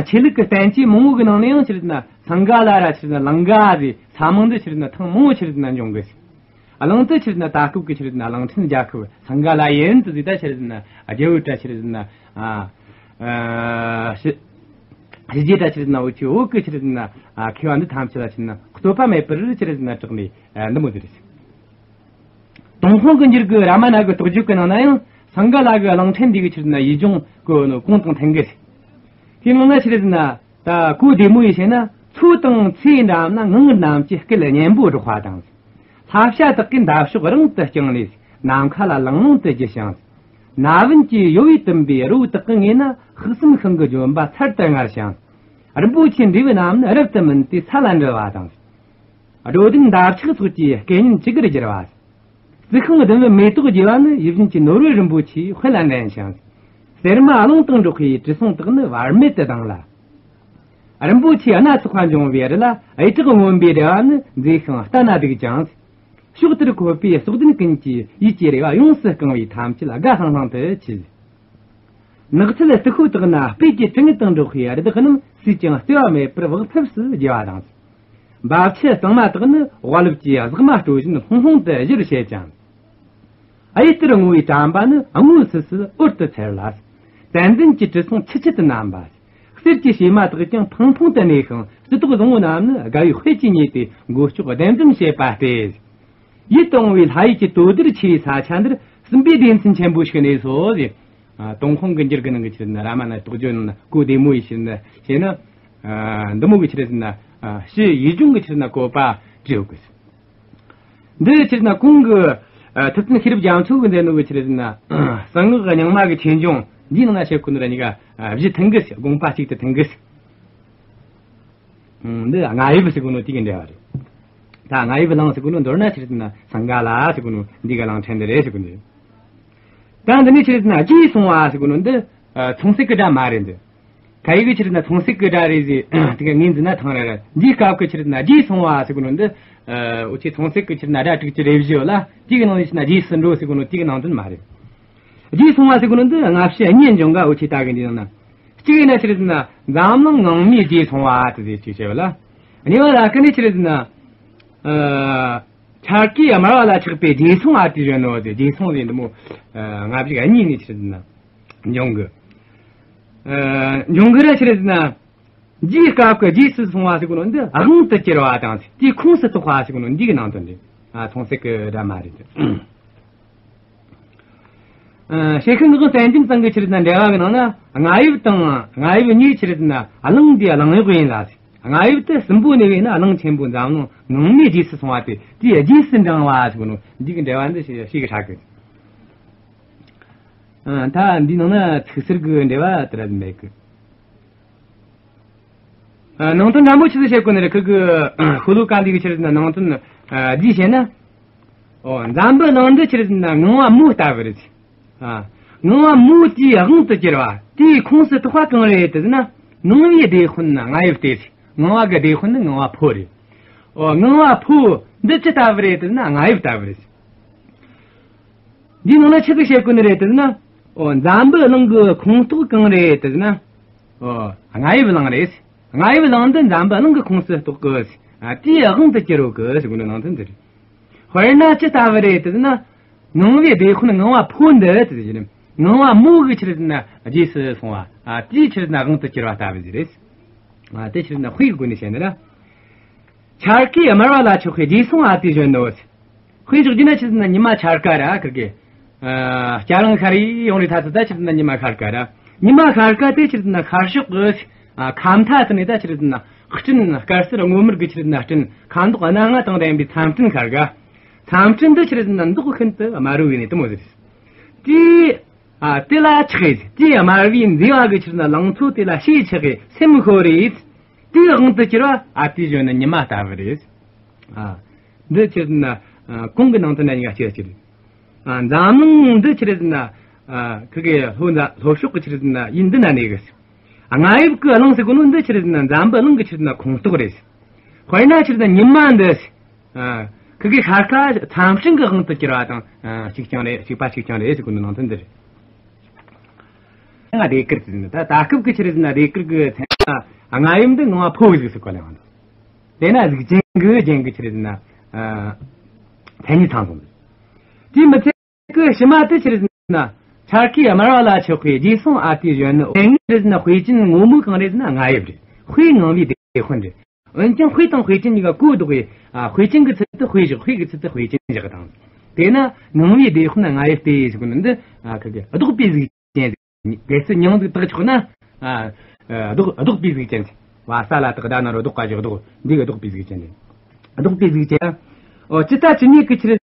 ཆོས་ལུགས་ཀྱི་བསྟན་བཅོས་མང་པོ་གི་ནང་ནས་ཡང་ཆི་རེད་ཟེར་ན་སིང་ག་ལ་ར་ཆི་རེད་ཟེར་ན་ལང་ཀ་ཟེར་ས་མིང་འདི་ཆི་རེད་ཟེར་ན་ཐེངས་མང་པོ་ཆི་རེད་ཟེར་ན་འབྱུང་གི་ཟིག་གླིང་དུ་ཆི་རེད་ཟེར་ན་ད་སྐབས་ཀྱི་ཆི་རེད་ཟེར་ན་གླིང་ཕྲན་རྒྱལ་ཁབ་སིང་ག་ལ་ཡིན་དུ་ཟིག་ད་ཆི་རེད་ཟེར་ན་རྒྱལ་བོ་ད་ཆི་རེད་ཟེར་ན། ཨ། ཨ། ཞི། ཞི་རྒྱས་ད་ཆི་རེད་ཟེར་ན་འུ་ཆོས་བོད་ཀྱི་ཆི་རེད་ཟེར་ན། ཨ། མཁས་པ་འདི་ཐམས་ཅད་ལ་ཆི་རེད་ཟེར་ན་རྩོད་པ་མེད་པར་ཆི་རེད་ཟེར་ན་གྲགས་ནས། ཨ། འདི་མོ་ཟིག་རེད། ཏུན་ཧོང་གི་འགྱུར་གི་རཱ་མ་ན་གི་རྟོགས་བརྗོད་ཀྱི་ནང་ན་ཡང་སིང་ག་ལ་གི་གླིང་ཕྲན་འདི་གི་ཆི་རེད་ཟེར་ན་ཡུལ་ལྗོངས་ཀྱི་ནོ་གོང་དང་མཐུན་གི་ཟིག་དེའི་ནང་ན་ཆི་རེད་ཟེར་ན། ད་གོ་བདེ་མོ་ཡིས་བཤད་ན་མཚོ་དང་མཚེའུ་འགྲམ་ན་ངང་ངུར་རྣམས་ཀྱི་སྐད་སྙན་པོ་སྒྲོག་པ་དང་། ལྷ་བྱ་དག་གིས་འདབ་གཤོག་རིང་དུ་བརྐྱངས་ནས་ནམ་མཁའ་ལ་ལང་ལོང་དུ་རྒྱུ་ཞིང་། ན་བུན་གྱི་ཡོལ་བས་བཏུམས་པའི་རི་བོ་དག་གི་ངོས་ན་དཔག་བསམ་ཤིང་གི་ལྗོན་པ་ཚར་དུ་དངར་ཞིང་། རིན་པོ་ཆེ་འབྲས་བུ་རྣམས་ནི་རབ་ཏུ་སྨིན་ཏེ་ས་ལ་འབྲུ་བ་དང་། སྒྲོ་ལྡན་འདབ་ཆགས་ཚོགས་ཀྱི་སྐད་སྙན་ཅི་དགར་གྱུར་བ། རྩི་ཤིང་ལྡུམ་བུའི་མེ་ཏོག་རྒྱས་པ་ནི་ཡིད་བཞིན་གྱི་ནོར་བུ་རིན་པོ་ཆེའི་དཔལ་ལ་འགྲན་ཞིང་། སེར་མ་རླུང་དང་འགྲོགས་པའི་དྲི་བསུང་དག་ནི་བར་མེད་དུ་ལྡང་ལ། རིན་པོ་ཆེ་སྣ་ཚོགས་པ་འབྱུང་བའི་རི་ལ་གཡུ་བྲག་སྔོན་པོའི་ར་བ་ནི་མཛེས་ཤིང་ལྟ་ན་སྡུག་ཅིང་། ཕྱོགས་དེར་འཁོད་པའི་སྲོག་ལྡན་ཀུན་གྱི་ཡིད་ཀྱི་རེ་བ་ཡོངས་སུ་བསྐང་བས་ཐམས་ཅད་དགའ་ལྷང་ལྷང་དུ་མཆིས། ནགས་ཚལ་སྟུག་པོ་དག་ན་སྤོས་ཀྱི་དྲི་ངད་དང་འགྲོགས་པའི་རི་དྭགས་རྣམས་སུས་ཀྱང་བརྩེ་བ་མེད་པར་བག་ཕེབས་སུ་རྒྱུ་བ་དང་། འབབ་ཆུ་གཙང་མ་དག་ནི་རྦ་རླབས་ཀྱི་ཟེགས་མ་སྤྲོ་བཞིན་ལྷུང་ལྷུང་དུ་བཞུར་བྱེད་ཅིང་། གཡུ་ལྟར་སྔོ་བའི་དྲན་པ་ནི་སྔོ་སིལ་སིལ་འོད་དུ་འཚེར་ལ། ཙན་དན་གྱི་དྲི་བསུང་ཆིལ་ཆིལ་དུ་མནམ་པ། གསེར་གྱི་བྱེ་མ་དག་ཀྱང་ཕང་ཕུང་དུ་གནས་ཤིང་། སིལ་ཏོག་བཟང་པོ་རྣམས་ནི་དགའ་བའི་དཔལ་གྱིས་མཉེས་ཏེ་མགོ་ལྕོག་ལྡེམ་ལྡེམ་བྱེད་པ་སྟེ། ཡིད་དུ་འོང་བའི་ལྷ་ཡུལ་གྱི་དོ་ཟླར་ཆེ་བའི་ས་ཆ་འདིར་སྲིན་པོའི་སྡེ་ཚན་ཆེན་པོ་ཞིག་གནས་སོ་ཟེར། ཨ། ཏུན་ཧོང་གི་འགྱུར་གྱི་ནང་གི་ཆི་རེད་ཟེར་ན་རཱ་མ་ན་རྟོགས་བརྗོད་ནང་ན་གོ་བདེ་མོ་ཡིས་ཆི་རེད་ཟེར་ན་བཤད་ན། ཨ། འདི་མོ་གི་ཆི་རེད་ཟེར་ན། ཨ། ཕྱི་ཡུལ་ལྗོངས་ཀྱི་ཆི་རེད་ཟེར་ན་བཀོད་པ་བྲིས་ཡོད་གི། འདི་ཆི་རེད་ཟེར་ན་གོང་གི། ཨ། ཐུབ་བསྟན་ཤེས་རབ་རྒྱ་མཚོ་གིས་མཛད་ནོ་གི་ཆི་རེད་ཟེར་ན་གསང་སྔགས་རྙིང་མ་གི་ཆོས་འབྱུང་འདིའི་ནང་ན་བཤད་གོ་ནོ་ར་གཉིས་ཀ། ཨ། བཞི་མཐུན་གི་ཟེར། དགོངས་པ་གཅིག་ཏུ་མཐུན་གི་ཟེར། འདི་རྔ་ཡབ་ཟེར་གོ་ནོ་དེ་གི་འགྲེལ་བ་རེད། ད་རྔ་ཡབ་གླིང་ཟེར་གོ་ནོ་མདོར་ན་ཆི་རེད་ཟེར་ན་སིང་ག་ལ་ཟེར་གོ་ནོ་འདི་ག་གླིང་ཕྲན་འདི་རེད་ཟེར་གོ་ནོ། ད་འདི་ནས་ཆི་རེད་ཟེར་ན་རྗེས་སོང་བ་ཟེར་གོ་ནོ་འདི། ཨ། མཚུངས་གསལ་གྱི་སྒྲ་མ་རེད་འདི། ད་ཡི་གི་ཆི་རེད་ན་མཚུངས་གསལ་གི་སྒྲ་རེད་ཟེར། དེ་ག་ངོས་འཛིན་ན་ཐང་རེད་ར། འདིའི་སྐབས་ཀྱི་ཆི་རེད་ན་རྗེས་སོང་བ་ཟེར་གོ་ནོ་འདི། ཨ། འུ་ཆོས་མཚུངས་གསལ་གི་ཆི་རེད་ན་སྒྲ་དྲུག་ཅུ་རེ་བཞི་ཡོད་ལ། དེ་གི་ནང་ནས་ཆི་རེད་ན་རྗེས་སུ་འགྲོ་ཟེར་གོ་ནོ་དེ་གི་ནང་དོན་མ་རེད། རྗེས་སོང་བ་ཟེར་གོ་ནོ་འདི་སྔ་ཕྱི་གཉིས་འབྱུང་ག་འུ་ཆོས་ལྟ་གི་འདི་ནང་ན། གཅིག་ཡིན་ན་ཆི་རེད་ན་འཛམ་གླིང་ངང་མོའི་རྗེས་སོང་བ་དེ་ཟེར་གཅིག་བྱས་པ་ལ། གཉིས་པ་ལ་ཀི་ནི་ཆི་རེད་ན། ཨ། འཆར་ཀའི་དམར་བ་ལ་ཆགས་པའི་རྗེས་སོང་ཨ་ཏི་གཞོན་ནུ་ཟེར། རྗེས་སོང་ཟེར་འདི་མོ། ཨ། སྔ་ཕྱི་གཉིས་ནས་ཆི་རེད་ན་འབྱུང་གི། ཨ། འབྱུང་གི་ར་ཆི་རེད་ན། འདིའི་སྐབས་ཀྱི་རྗེས་སུ་སོང་བ་ཟེར་གོ་ནོ་འདི་དབང་དུ་གྱུར་བ་དང་དེའི་ཁོངས་སུ་གཏོགས་པ་ཟེར་གོ་ནོ་འདི་གི་ནང་དོན་རེད། ཨ། མཚུངས་གསལ་གི་སྒྲ་མ་རེད། ཨ། ཞལ་ཤུལ་ངག་དབང་བསྟན་རྒྱམ་ཚང་གི་ཆི་རེད་ན་འགྲེལ་བ་གི་ནང་ན། རྔ་ཡབ་དང་རྔ་ཡབ་གཉིས་ཆི་རེད་ན་གླིང་འདིའི་གླིང་གཡོག་ཡིན་ལ་ཟེར། རྔ་ཡབ་དེ་སྲིན་པོ་ནས་བས་ན་གླིང་ཆེན་པོ་འཛམ་གླིང་ངང་མོའི་རྗེས་སུ་སོང་བ་དེ། དེའི་རྗེས་སུ་འབྲང་བ་ཟེར་གོ་ནོ་འདི་གི་འགྲེལ་བ་འདི་ཞེ་ཞེ་གི་ཧྲ་གི། ཨ། ད་འདི་ནང་ན་ཚིག་ཟུར་གི་འགྲེལ་བ་དེ་ར་མེད་གི། ཨ། ནང་དོན་འདྲ་མོ་ཆི་ཟིག་བཤད་གོ་ནི་རེད། ཁི་གི་ཤོ་ལོ་ཀ་འདི་གི་ཆི་རེད་ན་ནང་དོན། ཨ། འདི་བཤད་ན། ཨོ། འཛམ་བུ་གླིང་འདི་ཆི་རེད་ན་ངང་བ་མོ་ལྟ་བུ་རེད། ཨ། ངང་བ་མོ་དེའི་དབང་དུ་གྱུར་བ་དེའི་ཁོངས་སུ་གཏོགས་པ་གང་རེད་ཟེར་ན། ངང་བའི་སྡེ་དཔོན་རྔ་ཡབ་སྟེ། ངང་བ་གི་སྡེ་དཔོན་ནི་ངང་བ་ཕོ་རེད། ཨོ། ངང་བ་ཕོ་འདི་ཅི་ལྟ་བུ་རེད་ཟེར་ན་རྔ་ཡབ་ལྟ་བུ་རེད། འདིའི་ནང་ན་ཆི་ཟིག་བཤད་གོ་ནི་རེད་ཟེར་ན། ཨོ། འཛམ་བུ་གླིང་གི་ཁོངས་གཏོགས་གང་རེད་ཟེར་ན། ཨོ། རྔ་ཡབ་གླིང་རེད། རྔ་ཡབ་གླིང་འདི་འཛམ་བུ་གླིང་གི་ཁོངས་སུ་གཏོགས་གི། ཨ། དེའི་དབང་དུ་གྱུར་ཡོད་གི་ཟེར་གོ་ནི་ནང་དོན་འདི་རེད། དཔེར་ན་ཅི་ལྟ་བུ་རེད་ཟེར་ན། ངང་བའི་སྡེ་དཔོན་ངང་བ་ཕོ་འདི་ཟེར་གི་ནི། ངང་བ་མོ་གི་ཆི་རེད་ན་རྗེས་སུ་སོང་བ། ཨ། དེའི་ཆི་རེད་ན་དབང་དུ་གྱུར་བ་ལྟ་བུ་ཟིག་རེད། ཨ། དེ་ཆི་རེད་ན་དཔེ་གི་སྒོ་ནས་བཤད་ན་ར། འཆར་ཀའི་དམར་བ་ལ་ཆགས་པའི་རྗེས་སོང་ཨ་ཏི་གཞོན་ནུ། དཔེ་འཇོག་རྒྱུ་ན་ཆི་རེད་ན་ཉི་མ་འཆར་ཀ་ར་ཁིར་གི། ཨ། སྐྱ་རེངས་ཤར་ཡོང་རེ་ཐ་ཚི་ད་ཆི་རེད་ན་ཉི་མ་འཆར་ཀ་ར། ཉི་མ་འཆར་ཀ་དེ་ཆི་རེད་ན་ཤར་ཕྱོགས་གི། ཨ། ཁ་མཐའ་དེ་ནས་ད་ཆི་རེད་ན་སྤྲིན་དཀར་སེར་སྔོ་དམར་གི་ཆི་རེད་ན་སྤྲིན། ཁ་མདོག་སྣ་ལྔ་དང་ལྡན་པའི་མཚམས་སྤྲིན་ཤར་ག་མཚམས་སྤྲིན་འདི་ཆི་རེད་ན་མདོག་ཤིན་ཏུ་དམར་བོ་ཡིན་ནི་དེ་མོ་ཟིག་དེ། ཨ། དེ་ལ་ཆགས་ཡས། དེའི་དམར་བའི་མཛེས་པ་གི་ཆི་རེད་ན་ལང་ཚོ་དེ་ལ་ཞེན་ཆགས་ཡས་སེམས་ཤོར་རེད། དེའི་དབང་དུ་གྱུར་བ་ཨ་ཏི་གཞོན་ནུ་ཉི་མ་ལྟ་བུ་རེད། ཨ། འདི་ཆི་རེད་ན། ཨ། གོང་གི་ནང་དོན་ན་ཡིན་ག་གཅིག་གཅིག་རེད། ཨ། འཛམ་གླིང་འདི་ཆི་རེད་ན། ཨ། ཁི་གེ་ལྷོ་ན་ལྷོ་ཕྱོགས་གི་ཆི་རེད་ན་ཡིན་འདི་ན་གནས་གི། ཨ། རྔ་ཡབ་ཀྱི་གླིང་ཟེར་གོ་ནོ་འདི་ཆི་རེད་ན་འཛམ་བུ་གླིང་གི་ཆི་རེད་ན་ཁོངས་གཏོགས་རེད། དཔེར་ན་ཆི་རེད་ན་ཉི་མ་འདི། ཨ། ཁི་གེ་འཆར་ཀ་མཚམས་སྤྲིན་གི་དབང་དུ་གྱུར་བ་དང་། ཨ། གཅིག་རྐྱང་རེད། གཅིག་པ་གཅིག་རྐྱང་རེད་ཟེར་གོ་ནོ་ནང་དོན་འདི་རེད། ང་ཟློས་གར་ཟེར་ནི་ད་ད་སྐབས་ཀྱི་ཆི་རེད་ཟེར་ན་ཟློས་གར་གྱི་མཚན་ལ་རྔ་ཡབ་འདི་ངང་བ་ཕོ་གི་གཟུགས་སུ་བཀོད་ལེ་བ་འདུག་དེ་ན་གཟུགས་ཅན་གྱི་རྒྱན་གྱི་ཆི་རེད་ཟེར་ན། ཨ། མཚན་ཉིད་ཚང་སོང་། དེའི་མི་ཚད་ཀྱི་ཕྱི་མ་དེ་ཆི་རེད་ཟེར་ན། འཆར་ཀའི་དམར་བ་ལ་ཆགས་པའི་རྗེས་སོང་ཨ་ཏི་གཞོན་ནུ། ཆི་རེད་ཟེར་ན་དཔེ་ཅན་ངོ་མ་གང་རེད་ཟེར་ན་རྔ་ཡབ་རེད། དཔེ་ངང་བའི་སྡེ་དཔོན་རེད། འོན་ཀྱང་དཔེ་དང་དཔེ་ཅན་གཉིས་ཀ་གོ་ལྡོག་པས། ཨ། དཔེ་ཅན་གྱི་ཚུལ་དུ་དཔེ་བཞག་དཔེ་གི་ཚུལ་དུ་དཔེ་ཅན་བཞག་དང་། དེས་ན་ངང་བའི་སྡེ་དཔོན་རྔ་ཡབ་སྟེ་ཟེར་གོ་ནི་འདི། ཨ། ཁི་གེ་ལྡོག་པའི་གཟུགས་ཅན་ཟིག་གལ་སྲིད་མྱིང་ཟིག་བཏགས་ཆོག་ན། ཨ། ལྡོག་ལྡོག་པའི་གཟུགས་ཅན་ཟིག་བ་ས་ལ་བཏགས་ཟླ་ན་རོ་ལྡོག་ག་བཞག་ལྡོག་འདི་གི་ལྡོག་པའི་གཟུགས་ཅན་ཟིག་ལྡོག་པའི་གཟུགས་ཅན། ཨོ། ཇི་ལྟ་ཇི་སྙེད་ཀྱི་ཆི་རེད།